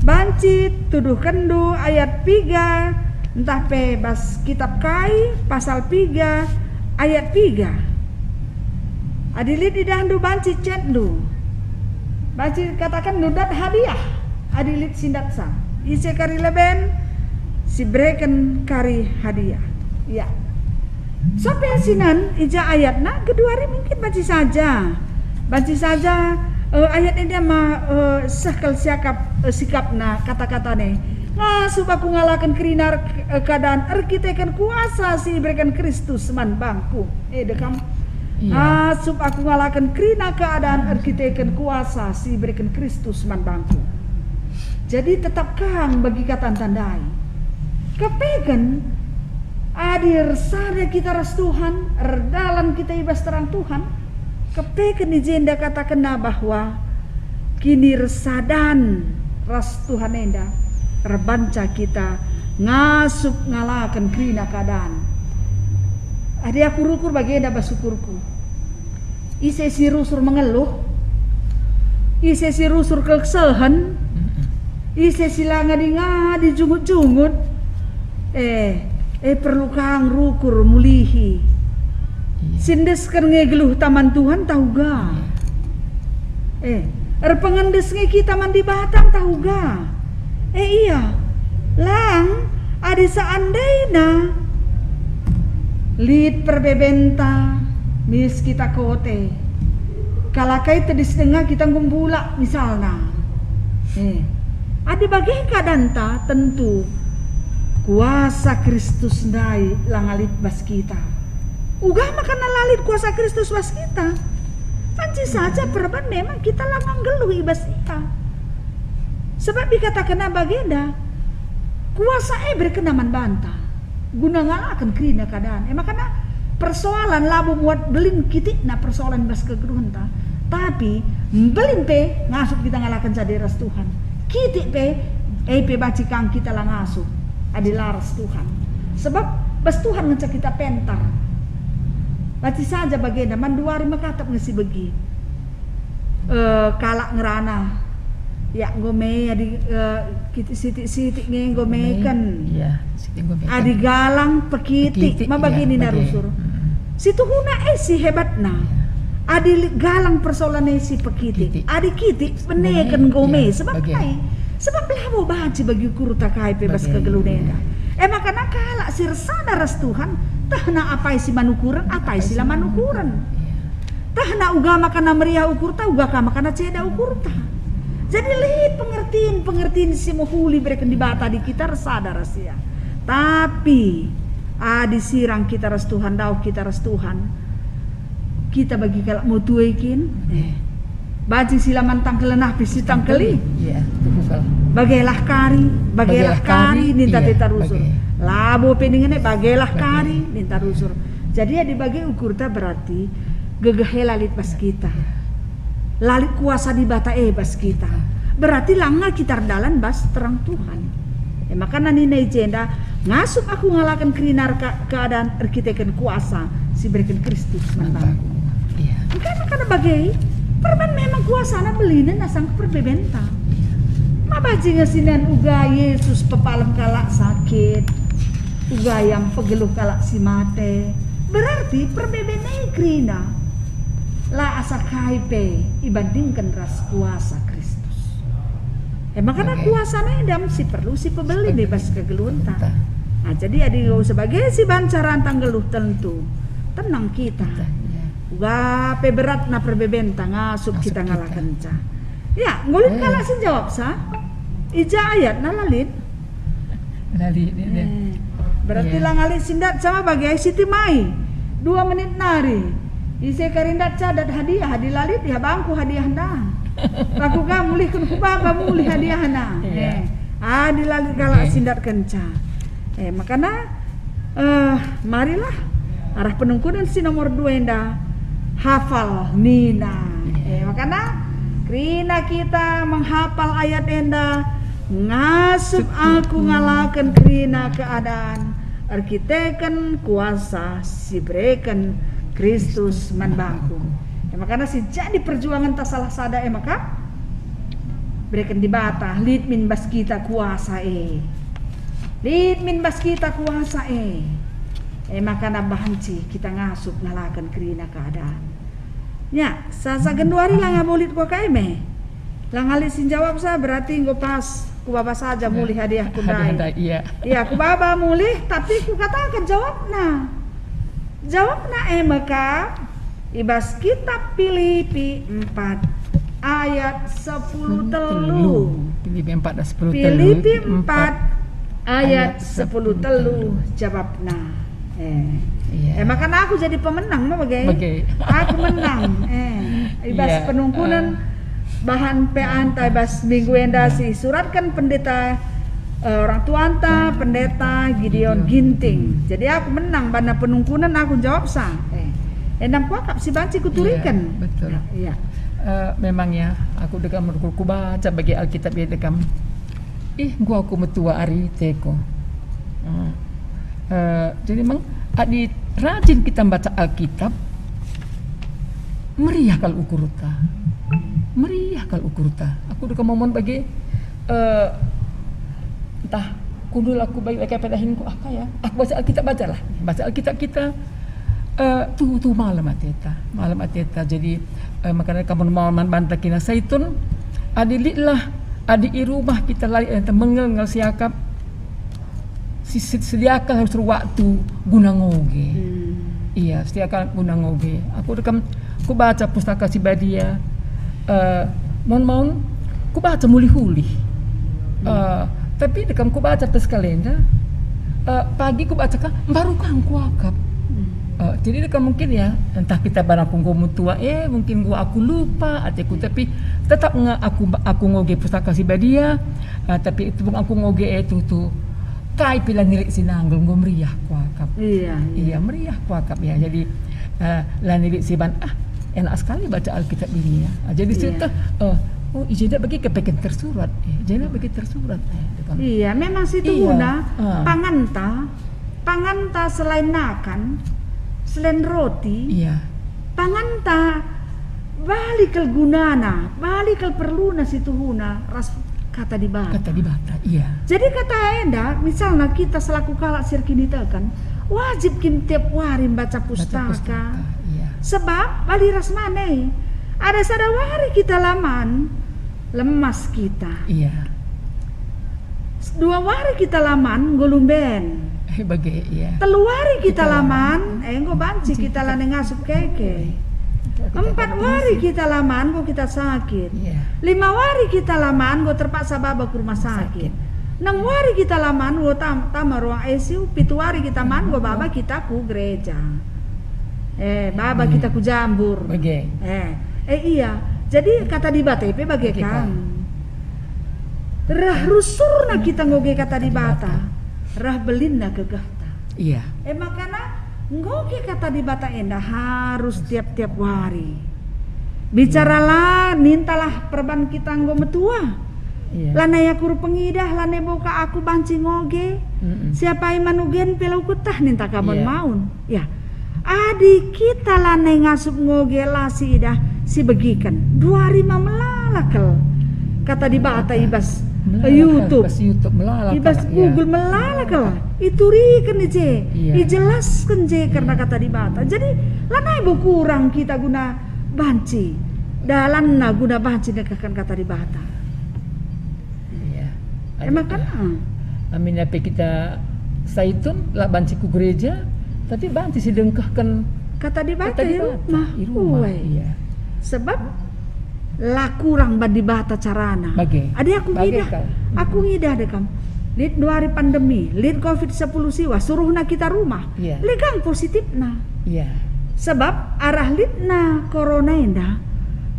Banci tuduhkenndu ayat piga, ntah pe bas kitab kai, pasal piga, ayat piga. Adi lit idahndu banci cetndu, banci katakenndu dat hadiah. Adi lit si ndatsa, ise kari leben, si bereken kari hadiah. Ya. Sampai sinan i ja ayatna, genduari mungkin banci saja. Banci saja, eh, ayat enda ma, eh, seh kal siakap, eh, sikapna, kata-katane. Ngasup aku ngalaken kerina er-, eh, keadaan erkiteken kuasa si ibereken Kristus man bangku. Eh, dekam. Iya. Ngasup aku ngalaken kerina keadaan erkiteken kuasa si ibereken Kristus man bangku. Jadi tetap kang bagi katanta ndai. Kepeken, adi ersada kita ras Tuhan, erdalan kita i bas terang Tuhan, kepeken i jenda katakenna bahwa kinirsadan ras Tuhan enda erbanca kita ngasup ngalaken kerina keadaan. Adi aku rukur bagenda bas ukurku. Ise si rusur mengeluh, ise si rusur kekeksehen, ise si la ngadi-ngadi jungut-jungut, eh, eh, perlu kang rukur mulihi. Iya. Si endesken nge geluhta man Tuhan tah uga? Iya. Eh, erpengendes nge kita man Dibata tah uga? Eh, iya. Lang, adi seandaina lit perbebenta, mis kita kote. Kalakai tedis denga kita enggo mbulak, misalna. Eh, adi bage keadanta, tentu kuasa Kristus ndai langa lit bas kita. Uga maka la lit kuasa Kristus bas kita. Banci saja perban memang kita la nggeluh i bas Ia. Sebab ikatakenna bagenda, kuasa e iberekenNa man banta, guna ngalaken kerina keadaan. E makana persoalan labo muat mbelin kitikna persoalan bas kegeluhenta, tapi mbelin pe ngasup kita ngalaken jadi ras Tuhan. Kitik pe, e pe banci kang kita la ngasup adi la ras Tuhan. Sebab bas Tuhan ngenca kita pentar. Banci saja bagenda, man duari mekatep nge si begi. Eh, kalak ngerana. Ya, enggo me adi, eh, kitik sitik-sitik nge enggo meken. Iya, sitik enggo meken. Adi galang pekitik, pekitik, ma bagi iya, nina bagi. Rusur. Mm-mm. Situhuna e si hebatna. Iya. Adi li-, galang persoalan e si pekitik. Kitik. Adi kitik, beneken enggo me. Iya, sebab bagi. Kai? Sebab labo banci bagi ukurta kai pe bas kegeluhen enda. E makana kalak si ersada ras Tuhan, tehna apai si man ukuren, apai si la man ukuren. Iya. Tehna uga makana meriah ukurta, uga ka makana ceda ukurta. Jadi lit pengertin-pengertin si mehuli ibereken Dibata adi kita ersada ras Ia. Tapi adi sirang kita ras Tuhan, dauh kita ras Tuhan, kita bagi kalak metue kin? Eh. Banci si la man tangkelen napi si tangkeli. Iya, tuhu kal. Bagelah kari, bagelah kari, ninta kita rusur. Labo pe dingen e, bagelah kari, ninta rusur. Jadi adi bage ukurta berarti gegeh e la lit bas kita. La lit kuasa Dibata e bas kita. Berarti langa kita erdalan bas terang Tuhan. E makana nina i jenda, ngasup aku ngalaken kerina reka-, keadaan erkiteken kuasa si ibereken Kristus man bangku. Iya. Engkai makana bage, perban memang kuasana belinen asangken perbebenta. Iya. Ma banci nge sinen uga Yesus pepalem kalak sakit, uga Ia mpegeluh kalak si mate. Berarti perbeben e kerina. La asa kai pe ibandingken ras kuasa Kristus. E makana kuasana enda me si perlu si pebelin i bas kegeluhenta. Nah, jadi adi enggo sebage si banca rantang nggeluh tentu tenang kita. Uga pe beratna perbebenta ngasup kita ngalakenca. Ya, enggo lit kalak si njawab sa? I ja ayatna la lit? Nari, nari. Eh, berarti la ngali si ndatca ma bage ai si timai. Dua menit nari. Ise kari ndatca dat hadiah, adi la lit, ya bangku hadiah ndang. Aku ka mulihken ku baba mulih hadiahna. Iya. Eh, adi la lit kalak si ndatkenca. Eh, makana, eh, marilah arah penungkunen si nomor dua enda. Hafal nina. Eh, makana kerina kita menghafal ayat enda, ngasup aku ngalaken kerina keadaan, erkiteken kuasa si bereken Kristus man bangku. Eh, makana si jadi perjuangenta salah sada e maka bereken Dibata, lit min bas kita kuasa e. Lit min bas kita kuasa e. E makana banci kita ngasup ngalaken kerina keadaan. Nya, sasa genduari la ngabo lit kuaka e me. La ngali si njawab sa, berarti enggo pas ku baba saja mulih hadiahku ndai. Hadiah ndai, iya. Iya, ku baba mulih, tapi kukataken jawabna. Jawabna e maka i bas kitab Pilipi empat ayat sepuluh telu. Pilipi empat ayat sepuluh telu. Pilipi empat ayat sepuluh telu jawabna. Eh. Iya. Eh, makana aku jadi pemenang, ma bage? Bage. Aku menang. Eh, i bas penungkunen, eh, Bahan P A-nta bas minggu enda si suratken pendeta, eh, orang tuanta, pendeta Gideon Ginting. Jadi aku menang bana penungkunen, aku jawab sa. Eh, endam kuakap si banci kuturiken. Iya, betul. Nah, iya. Eh, memang ya, aku dekam merkur kubaca bagi Alkitab ya dekam. Ih, enggo aku metua ari teko. Hmm. Eh, jadi memang adi rajin kita baca Alkitab, meriah kal ukurta. Meriah kal ukurta. Aku udah kemamon bagi, eh, entah kundul aku bagi bagi apa dahinku apa ya. Aku baca Alkitab bacalah. Baca Alkitab kita, eh, tuhu-tuhu malem ateta. Malem ateta. Jadi, eh, makana kamu mau man banta kina saitun. Adi litlah, adi i rumah kita lari, eh, mengel-ngel siakap. Si-, si-, sediakan harus waktu guna ngoge. Hmm. Iya, sediakan guna ngoge. Aku dekam, aku baca Pustaka Si Badia, eh, maun-maun, ku baca mulih-ulih. Hmm. Eh, tapi dekam ku baca pas kalenda, eh, pagi ku baca ka, baru kang kuakap. Hmm. Eh, jadi dekam mungkin ya, entah kita barang ku enggo metua, eh, mungkin gua aku lupa ateku, tapi tetap nge aku, aku ngoge Pustaka Si Badia, eh, tapi itu pun aku ngoge, eh, tutu. Kai pe la nilik si nanggel, enggo meriah kuakap. Iya, iya. Iya, meriah kuakap ya. Jadi, eh, la nilik si ban, ah, enak sekali baca Alkitab ini ya. Ah, jadi Iya. situ, eh, oh, i jenda bagi kepeken tersurat. Eh, i jenda bagi tersurat. Eh, dekam. Iya, memang situ Iya. guna Ah. panganta, panganta selain nakan, selain roti, Iya. panganta bali kal gunana, bali kal perluna situhuna ras Kata Dibata. Kata Dibata, iya. Jadi kata enda, misalna kita selaku kalak si erkiniteken, wajib kin tiap wari mbaca Baca pustaka. pustaka, iya. Sebab bali ras man e, ada sada wari kita la man, lemas kita. Iya. Dua wari kita la man, enggo lumben. Eh, bage, iya. Telu wari kita Kita la la man, man. eh, enggo banci Banci kita kita lanai ngasup keke. Kita Empat banci wari sih. kita la man, enggo kita sakit. Iya. Lima wari kita la man, enggo terpaksa baba ku rumah sakit. Sakit. Enam wari kita la man, enggo tam-, tama ruang I C U. Pitu wari kita man, enggo baba kita ku gereja. Eh, baba Iya. kita ku jambur. Bage. Eh, eh, iya. Jadi kata Dibata pe bage Bage kan. kan. Reh rusurna kita ngoge kata Dibata, reh belinna gegehta. Iya. E makana ngoge kata Dibata enda harus tiap-tiap wari. Bicara Iya. la, nintalah perban kita enggo metua. Iya. Lanai aku erpengidah, lanai boka aku banci ngoge. Mm-mm. Siapa iman ugen pe la uketah ninta ka Iya. maun-maun. Ya, adi kita lanai ngasup ngoge la siidah, sibegiken, duari ma melala kal kata Dibata i bas Melala kal, YouTube, bas YouTube melala i bas kal, iya. Google melala kal. Melala kal. Ituriken i je, Iya. ijelasken je kerna Iya. kata Dibata. Jadi, lanai bo kurang kita guna banci dalanna guna banci nengkehken kata Dibata. Iya. Emang kan, ah. Amin pe kita saitun la banci ku gereja, tapi banci si dengkehken Kata Dibata kata i Dibata rumah. i rumah. Uwe. Iya. Sebab la kurang ban Dibata carana. Bage. Adi aku Bage ngidah, kal. aku ngidah dekam. Lit duari pandemi, lit covid sepuluh siwa, suruhna kita rumah. Iya. Legang positifna. Iya. Sebab arah litna corona enda,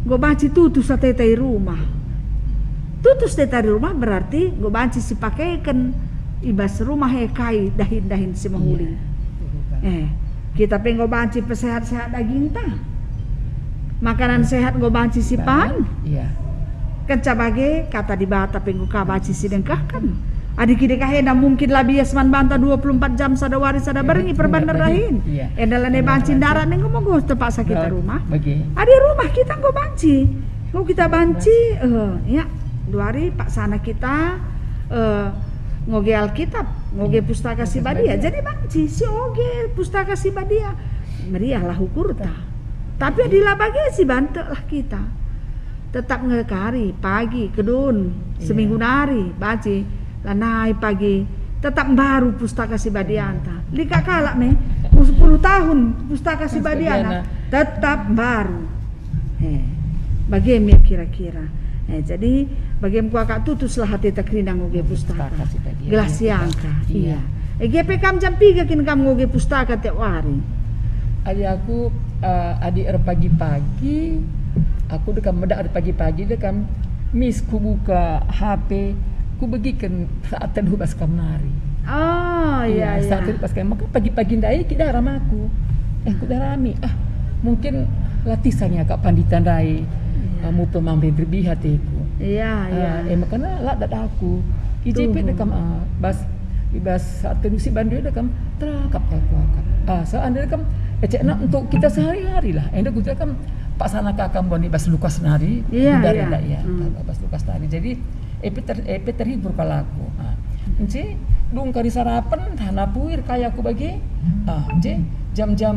enggo banci tutus ateta i rumah. Tutus ateta i rumah berarti enggo banci sipakeken i bas rumah e kai dahin-dahin si mehuli. Iya. Eh, kita pe enggo banci pesehat-sehat dagingta. Makanan sehat enggo banci sipan. Iya. Kenca bage, kata Dibata pe enggo ka banci sidengkahken. Adi kidekah enda mungkin la bias man banta dua puluh empat jam sada wari sada berngi perban dahin. Iya. Enda lanai banci ndarat enggo mogoh terpaksa kita rumah. Bage. Adi rumah kita enggo banci. Enggo kita banci, eh, ya, duari paksana kita, eh, ngoge Alkitab, ngoge Pustaka Si Badia. Jadi banci, si oge Pustaka Si Badia. Meriahlah ukurta. Tapi adi la bage si banteklah kita. Tetap nge kari, pagi, kedun, Iya. seminggu nari, banci, lanai pagi, tetap mbaru Pustaka Si Badianta. Lit ka kalak me, sepuluh tahun Pustaka Si Badiana, tetap mbaru. Eh, bage me kira-kira. Eh, jadi, bage me kuakap tutuslah ateta kerina ngoge Pustaka. Pustaka Si Badia. Gelah Iya, siangka. Iya. Iya. Eh, age pe kam jam piga kin kam ngoge Pustaka tiap wari? Adi aku, eh, adi erpagi-pagi, Aku dekam medak pagi-pagi dekam, mis kubuka H P, kubegiken saat teduh bas kam nari. Oh, iya, iya, saat iya. Teduh bas kam, maka pagi-pagi ndai kidaram aku. Eh, kudarami. Ah, mungkin latih sanga kak pandita ndai. Iya. Ah, mupe mambe berbi ateku. Iya, iya. Ah, eh, makana la dat aku. I J P tuhu. Dekam, ah, bas, i bas saat teduh si bandu dekam, terakap aku akap. Ah, seandainya kam, eh, cekna untuk kita sehari-hari lah. Enda kuja kam, paksana kakam bon i bas Lukas nari, iya, iya. Nda, iya. Hmm. Bas Lukas nari. Jadi, epe ter-, epe terhibur kal aku. Ah. Enci, dung kari sarapen, tah napuir kaya aku bagi. Ah, enci, jam-jam,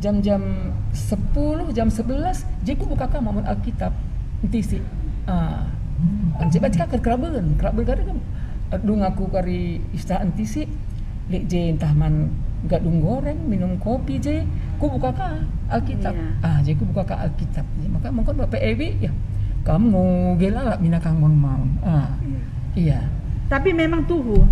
jam-jam sepuluh, jam sebelas, je kubuka kam amun Alkitab. Entisi. Ah. Enci baca ka keraben, keraben kari kan. Dung aku kari istirahat entisi, lit je ntah man gadung goreng, minum kopi je, kubuka ka Alkitab. Iya. Ah, je kubuka ka Alkitab. Maka mungkin Bapak Ewi, ya, kam ngoge lalap mina kang maun-maun. Ah, iya. Iya. Tapi memang tuhu,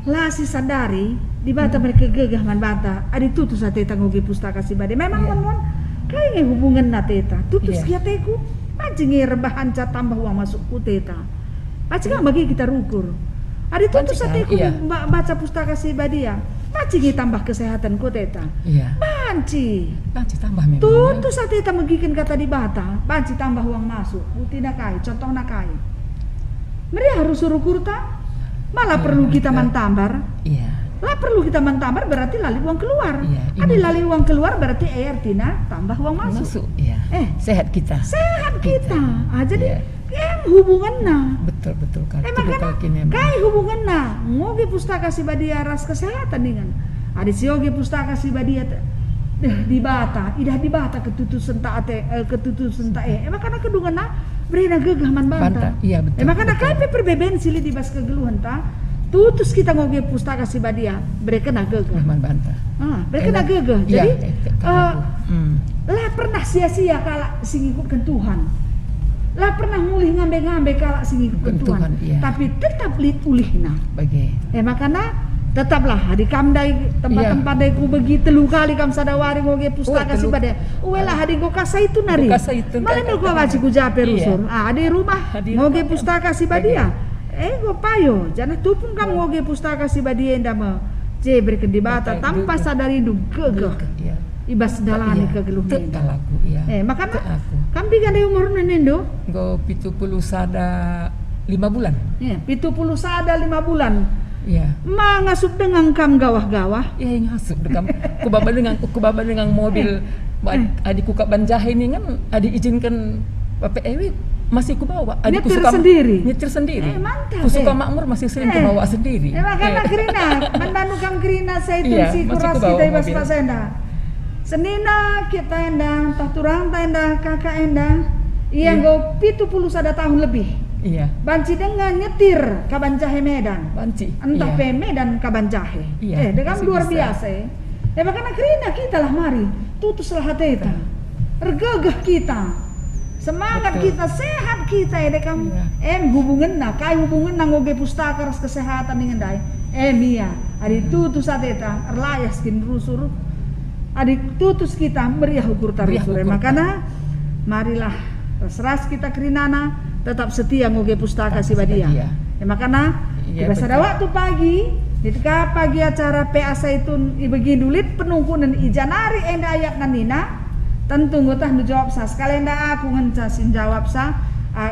la sisadari Dibata, hmm, mereken gegeh man banta, adi tutus ateta ngoge Pustaka Si Badia. Memang, iya, mon, mon, kai nge hubungenna ateta? Tutus, iya, gia ateku, banci nge rebahanca tambah uang masukku ateta. Banci ka bagi kita rukur. Adi tutus, banci ka, ateku, iya, mba-, baca Pustaka Si Badia, banci nge tambah kesehatenku ateta. Iya. Banci. Banci tambah memang, ya. Tutus ateta megiken kata Dibata, banci tambah uang masuk. Buktina kai? Contohna kai? Meriah rusur ukurta? Malah, iya, perlu kita, iya, mantambar. Iya. La perlu kita mantambar berarti la lit uang keluar. Iya, adi la lit uang keluar berarti e artina tambah uang masuk. Masuk, iya. Eh. Sehat kita. Sehat kita. Kita. Ah, jadi, iya, em hubungenna. Betul, betul, Kak. Emang tuhu kan kal kin emang. Kai hubungenna ngoge Pustaka Si Badia ras kesehatan ningen? Adi sioge Pustaka Si Badia te-, deh, Dibata, idah Dibata ketutusenta ate, eh, ketutusenta, eh. Emang kan kedungenna berena gegeh man banta. Banta, iya, betul, betul. Emang kan kai pe perbeben si lit i bas kegeluhenta, tutus kita ngoge Pustaka Si Badia, berekenna gegeh. Gegeh man banta. Ah, berekenna, iya, gegeh. Iya, jadi, eh, eh, aku, hmm, la pernah sia-sia kalak si ngikutken Tuhan. La pernah mulih ngambe-ngambe kalak si ngikutken Tuhan, Tuhan, iya. Tapi tetap lit ulihna. Bage. Eh, makana tetaplah, adi kam ndai tempat-tempat, iya, ndai kubegi telu kali kam sada wari ngoge Pustaka, oh, telu, Si Badia. Uelah, adi enggo kasa itu nari. Enggo kasa itu, malah nari, enggo baci ku ja pe, iya, rusur. Ah, adi rumah, adi ngoge rumah, Pustaka Si Badia. Bage. Eh, enggo payo, janah tupung kam, iya, ngoge Pustaka Si Badia enda me. Je, bereken Dibata, bage, tanpa, gegeh, sada rindu, gegeh. Gegeh, iya. I bas ndalani, iya, kegeluhen enda. Tek kal aku, iya. Eh, makana, tek aku. Kam piga ndai umurna nindu? Enggo pitu puluh sada lima bulan. Iya, pitu puluh sada lima bulan. Iya. Ma ngasup denga kam gawah-gawah? Iya, ngasup denga. Kubaba denga, kubaba denga mobil. Eh. Ba-, eh, adi kuka ban jahe ningen, adi ijinken Bapak Ewi, masih kubawa. Adi nyetir kusuka sendiri? Nyetir sendiri. Eh, mantap, kusuka, eh, makmur, masih sering, eh, kubawa sendiri. Eh, makana, eh, kerina, man bandu kam kerina, saya itu, iya, si masih kuras kubawa kita i bas mobil. Pas enda. Senina kita enda, ntah turangta enda, kaka enda, ia, iya, enggo pitu puluh sada tahun lebih. Iya. Banci denga nyetir kaban jahe Medan. Banci, ntah, iya, pe Medan kaban jahe. Iya, eh, dengan masih luar bisa. Biasa, eh. Eh, makana kerina kita lah mari, tutuslah ateta. Betul. Ergegeh kita. Semangat, betul, kita, sehat kita, ya, dekam. Iya. Em, hubungenna, kai hubungenna ngoge Pustaka ras kesehatan ningen ndai? Em, iya. Adi, hmm, tutus ateta, erlayas kin rusur. Adi tutus kita, meriah ukurta, meriah rusur, ukurta. Makana, marilah ras-ras kita kerinana, tetap setia ngoge Pustaka Si Badia. Pustaka Si Badia. Ya, makana, iya, i bas sada waktu pagi, lit ka pagi acara P A Zaitun ibegindu lit penungkunen i ja nari enda ayatna nina, tentu enggo tah njawabsa, sekalenda aku ngenca si njawabsa, a,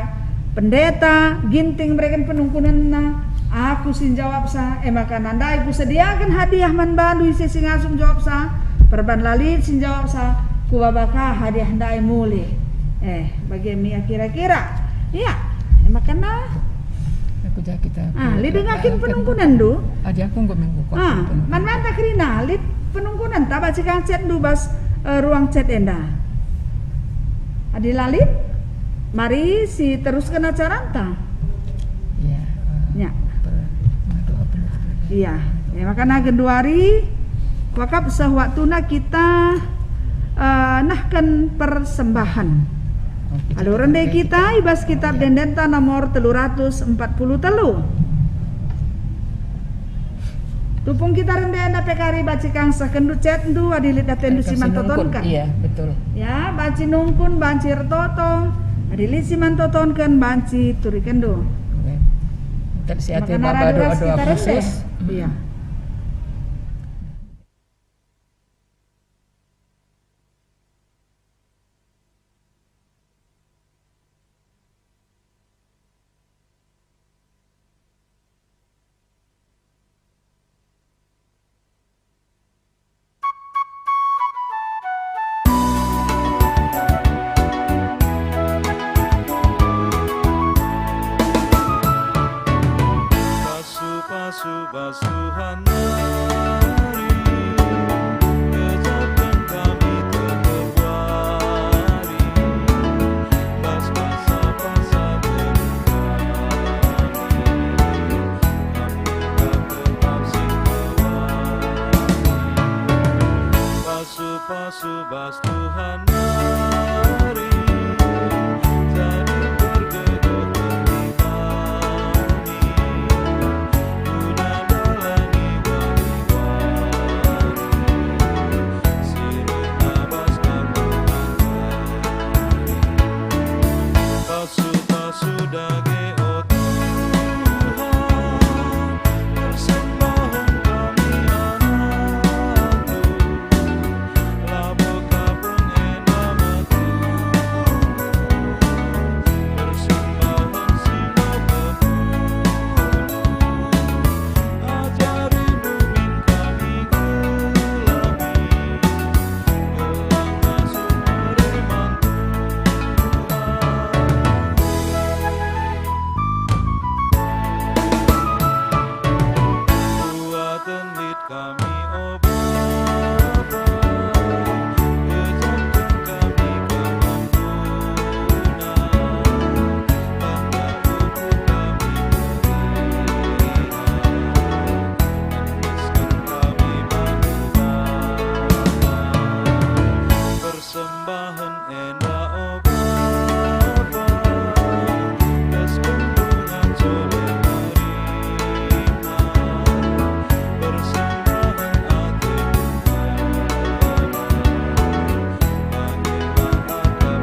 pendeta, Ginting mereken penungkunenna, aku si njawabsa, e maka ndai kusediaken hadiah man bandu ise si ngasup njawabsa, perban la lit si njawabsa, kubaba ka hadiah ndai mulih. Eh, bage me ia kira-kira. Iya, e maka Aku ja kita. Ah, lit denga kin penungkunenndu? Adi aku enggo minggu kok. Ah, penungkunen. Man banta kerina, lit penungkunenta, baci ka chatndu bas, eh, ruang chat enda. Adi la lit, mari si terusken acaranta. Iya, eh, ya. Per-, ngadu apa nih? Iya. Ya, makana genduari, kuakap seh waktuna kita, eh, nehken persembahan. Alu rende kita i bas Kitab Ende-enden nomor telu ratus empat puluh telu. Tupung kita rende enda pe kari banci kansehkenndu chatndu adi lit atendu si man totonken. Iya, betul. Ya, banci nungkun, banci ertoto, adi lit si man totonken, banci turikenndu. Oke. Terima kasih. Maka doa-doa khusus. Iya. Pasu-pasu bas Tuhan nari, gejaken kami tepuk wari, bas paksa-paksa geluh kami, kami tetap sing kuat. Pasu-pasu bas Tuhan nari, jadi pergegoh hati kami, guna ndalani wari-wari si reh ngabas kami. Pasu-pasu dage, o Tuhan, persembahen kami anakndu. Labo ka pun enda metunggung, persembahen si enggo pepunuh. Ajari min kami gelami, gelah ngasup mere man Tuhan. Kuaten lit kami, o Bapa, gejaken kami kemampuNa, bana ukur kami meriah, endesken kami bandu Bapa. Persembahen enda, o Bapa, das kembungan jole meriah, persembahen ate Tuhan, bage akapndu Bapa.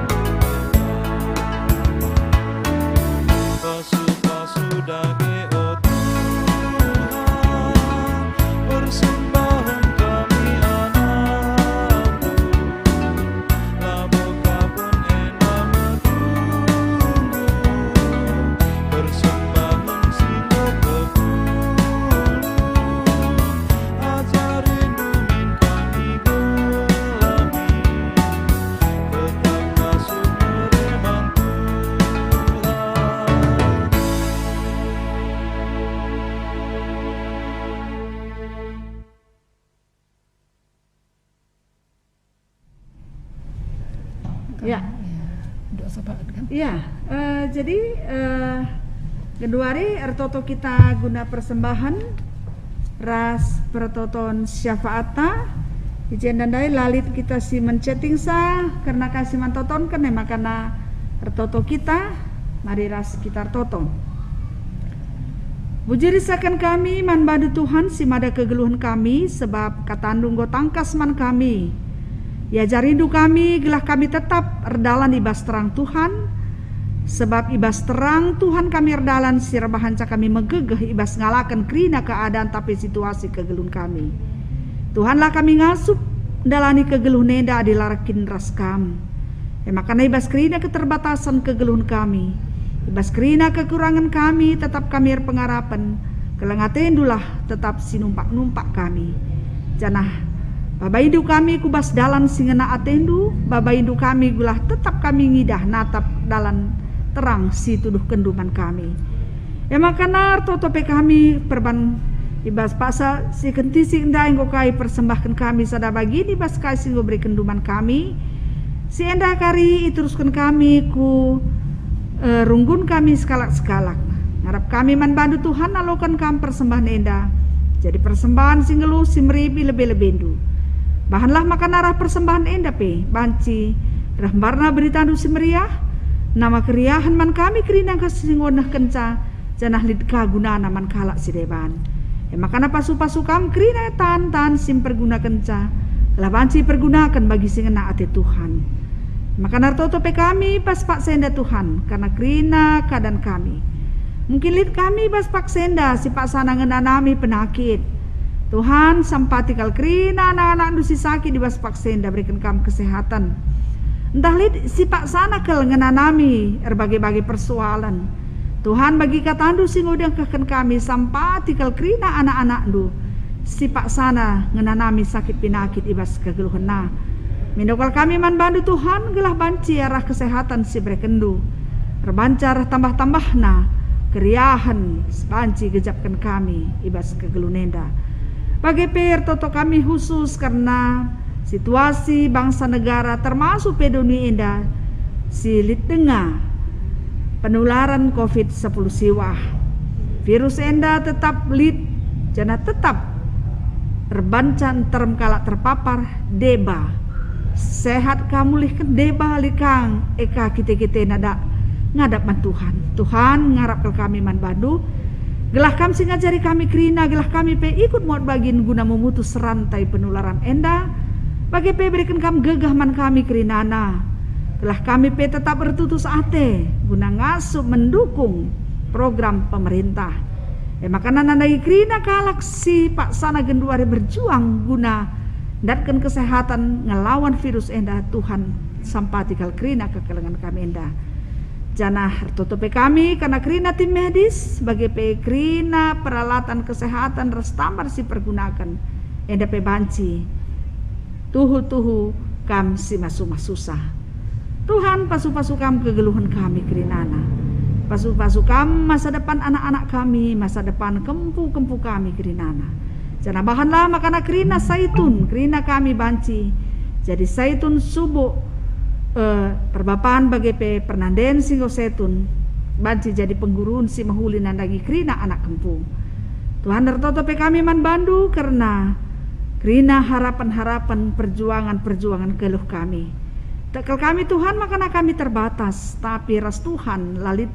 Pasu-pasu dage, o Tuhan, persembahen kami anakndu. Labo ka pun enda metunggung, persembahen si enggo pepunuh. Ajarindu min kami gelami, tetap ngasup mere man Tuhan. Ya. Ya, doa syafaat kan? Ya, eh, jadi, eh, genduari ertoto kita guna persembahen ras pertoton syafaatta. I jenda ndai la lit kita si mencetingsa kerna kai si man totonken, e makana ertoto kita, mari ras kita ertoto. Mujir isaken kami man bandu Tuhan si mada kegeluhen kami, sebab katandu enggo tangkas man kami. Iajarindu kami gelah kami tetap erdalan i bas terang Tuhan, sebab i bas terang Tuhan kami erdalan si erbahanca kami megegeh i bas ngalaken kerina keadaan tapi situasi kegeluhen kami. Tuhanlah kami ngasup ndalani kegeluhen enda adi la kin ras Kam. E maka i bas kerina keterbatasen kegeluhen kami, i bas kerina kekurangen kami, tetap kami erpengarapen, keleng atendulah tetap si numpak-numpak kami. Janah babaindu kami ku bas dalan si ngena atendu, babaindu kami gelah tetap kami ngidah natap dalan terang si tuduhkenndu man kami. E maka ertoto pe kami perban i bas paksa si kentisik ndai enggo kai persembahken kami sada bagin i bas kai si enggo berekenndu man kami. Si enda kari iterusken kami ku, eh, runggun kami sekalak-sekalak. Ngarap kami man bandu Tuhan aloken Kam persembahen enda jadi persembahen si nggeluh si merip i lebe-lebendu. Bahanlah maka arah persembahen enda pe banci reh mbarna beritandu si meriah, nama keriahen man kami kerina si enggo nehkenca, janah lit ka gunana man kalak si deban. E maka pasu-pasu kam kerina tan-tan si mpergunakenca, gelah banci pergunaken bagi si ngena ate Tuhan. E maka ertoto pe kami bas paksa enda Tuhan, kerna kerina keadaan kami. Mungkin lit kami bas paksa enda si paksana ngenanami penakit. Tuhan, sampati kal kerina anak-anakNdu si sakit i bas paksa enda, bereken Kam kesehatan. Ntah lit si paksana kal ngenanami erbage-bage persoalen. Tuhan, bagi kataNdu si enggo iendesken kami, sampati kal kerina anak-anakNdu si paksana ngenanami sakit penakit i bas kegeluhenna. Mindo kal kami man bandu, Tuhan, gelah banci arah kesehatan si berekenNdu. Erbanci arah tambah-tambahna keriahen si banci igejapken kami i bas kegeluhen enda. Bage pe ertoto kami khusus kerna situasi bangsa negara, termasuk pe doni enda si lit denga penularan covid sepuluh siwah. Virus enda tetap lit, janah tetap erbanca nterem kalak terpapar, deba. Sehat ka mulihken, deba lit ka e ka kite-kitena dak ngadap man Tuhan. Tuhan, ngarap kal kami man bandu, gelah Kam si ngajari kami kerina, gelah kami pe ikut muat bagin guna memutus rantai penularan enda. Bage pe bereken Kam gegeh man kami kerinana, gelah kami pe tetap ertutus ate guna ngasup mendukung program pemerintah. E maka nandangi kerina kalak si paksana genduari berjuang guna ndatken kesehatan ngelawan virus enda, Tuhan, sampati kal kerina kekelengen kami enda. Janah ertoto pe kami kerna kerina tim medis, bage pe kerina peralatan kesehatan ras tambar si pergunaken, enda pe banci tuhu-tuhu Kam si masu-masusa. Tuhan, pasu-pasu Kam kegeluhen kami kerinana. Pasu-pasu Kam masa depan anak-anak kami, masa depan kempu-kempu kami kerinana. Janah bahanlah maka kerina saitun, kerina kami banci jadi saitun subuk, eh, perbapan bage pe pernanden si enggo saitun, banci jadi penggurun si mehuli nandangi kerina anak kempu. Tuhan, ertoto pe kami man bandu kerna kerina harapen-harapen, perjuangan-perjuangan geluh kami. Tek kal kami, Tuhan, maka kami terbatas, tapi ras Tuhan la lit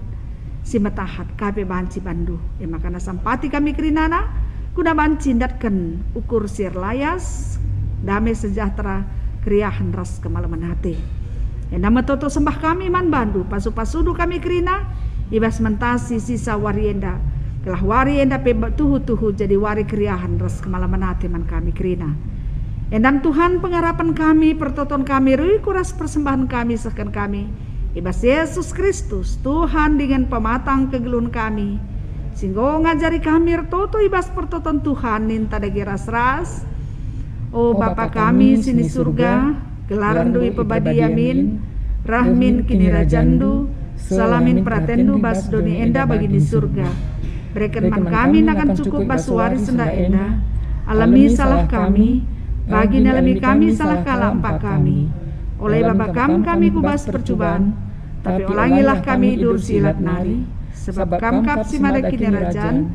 si metahat, kai pe banci bandu. E maka sampati kami kerinana, guna banci ndatken ukur si erlayas, dame sejahtera, keriahen ras kemalemen ate. Enda me toto sembah kami man bandu, pasu-pasundu kami kerina, i bas mentasi sisa wari enda, gelah wari enda pe tuhu-tuhu jadi wari keriahen ras kemalemen ate man kami kerina. Enda me Tuhan pengarapen kami, pertoton kami, ruiku ras persembahen kami sehken kami, i bas Jesus Kristus, Tuhan dingen pematang kegeluhen kami, si enggo ngajari kami ertoto i bas pertoton Tuhan ninta dage ras-ras. O Bapa kami si ni Surga, gelarNdu iperbadia min, reh min kinirajanNdu, sala min peratenNdu bas doni enda bagi ni Surga. Bereken man kami nakan cukup bas wari si enda. Alemi salah kami, bagi nalemi kami salah kalak empak kami. Ola ibaban Kam kami ku bas percuban, tapi olangilah kami idur si ilat nari, sebab Kam kap si mada kinirajan,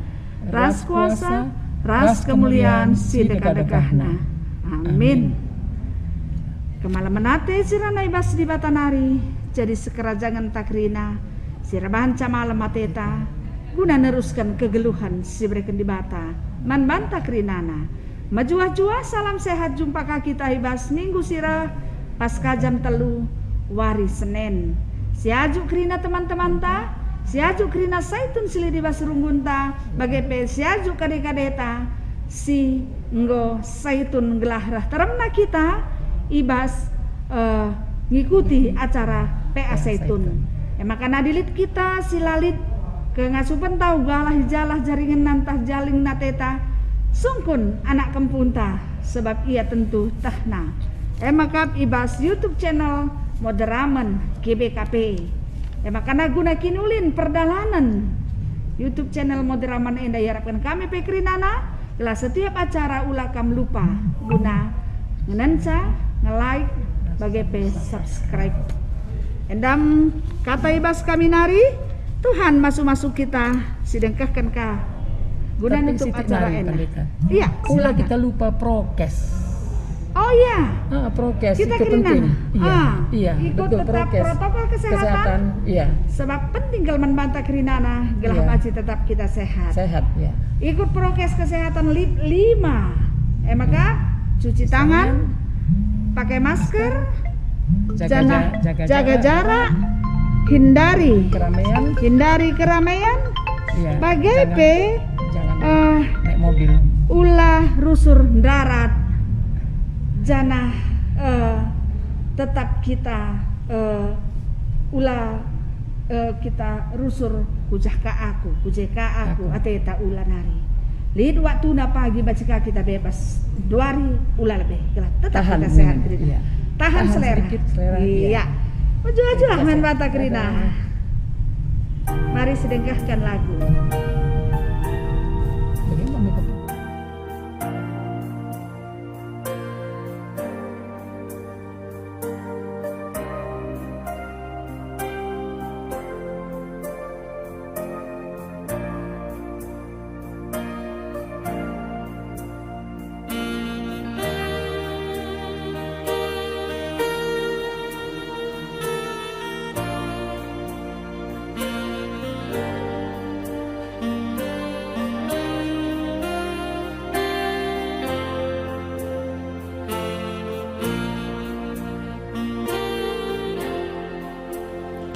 ras kuasa, ras kemulian si ndekah-ndekahna. Amin. Kemalemen ate si rana i bas Dibata nari jadi sekerajangenta kerina, si erbanca malem ateta guna nerusken kegeluhen si ibereken Dibata man banta kerinana. Mejuah-juah salam sehat, jumpa ka kita i bas minggu si reh, Paskah jam telu, wari Senen. Siajuk kerina teman-temanta, siajuk kerina saitun si lit i bas runggunta, bage pe siajuk kade-kadeta si enggo saitun gelah reh teremna kita i bas, eh, ngikuti acara P A Saitun. E maka adi lit kita si la lit kengasupenta ugalah i jalah jaringenna ntah jaringenna ateta, sungkun anak kempunta, sebab ia tentu tehna. E maka i bas YouTube channel Moderamen G B K P. E maka guna kinulin perdalanen YouTube channel Moderamen enda iarapken kami pe kerinana, gelah setiap acara ula kam lupa guna ngenca, nge-like, bage pe subscribe. Enda me kata i bas kami nari, Tuhan masu-masu kita si dengkehken ka guna nutup acara enda. Iya, ula kita lupa prokes. Oh iya. Ah, prokes Kita itu kerina. Penting. Iya, Ah, iya, ikut betul, tetap prokes. Protokol kesehatan. Kesehatan, iya. Sebab penting kal man banta kerinana, gelah Iya. Banci tetap kita sehat. Sehat, iya. Ikut prokes kesehatan li-, lima. Eh, maka Hmm. cuci Cuci tangan, tangan. Pakai masker, Jaga janah ja-, jaga jaga jarak. Jarak, hindari. Keramaian. Hindari keramaian. Iya, Bage jangan, pe, jangan eh, naik mobil. Ula rusur ndarat, janah, eh, tetap kita, eh, ula, eh, kita rusur, kujah ka aku, kuje ka aku, Aku. Ateta ula nari. Lit waktuna pagi banci ka kita bebas, duari ula lebe, gelah tetap Tahan kita sehat mungkin, kerina. Iya. Tahan Tahan selera. Sedikit selera, Iya. iya. Ajuah-ajuah Kita man sehat. Banta kerina. Dadah. Mari sidengkahken lagu. Bagaimana, Pak?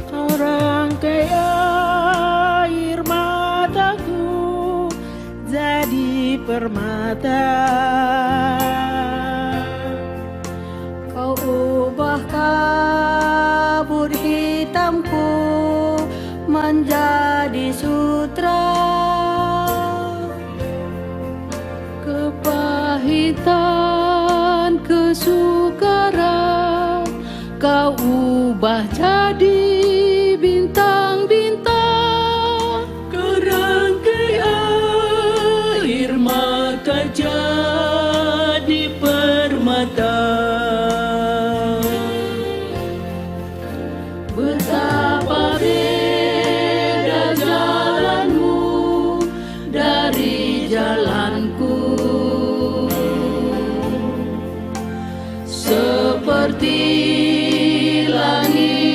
Kau rangkai air mataku jadi permata. Kau ubah kabut hitamku menjadi sutra. Kepahitan, kesukaran, kau ubah jadi bintang-bintang. Kerangkai air mata jadi permata. Betapa beda jalanmu dari jalanku. Seperti langit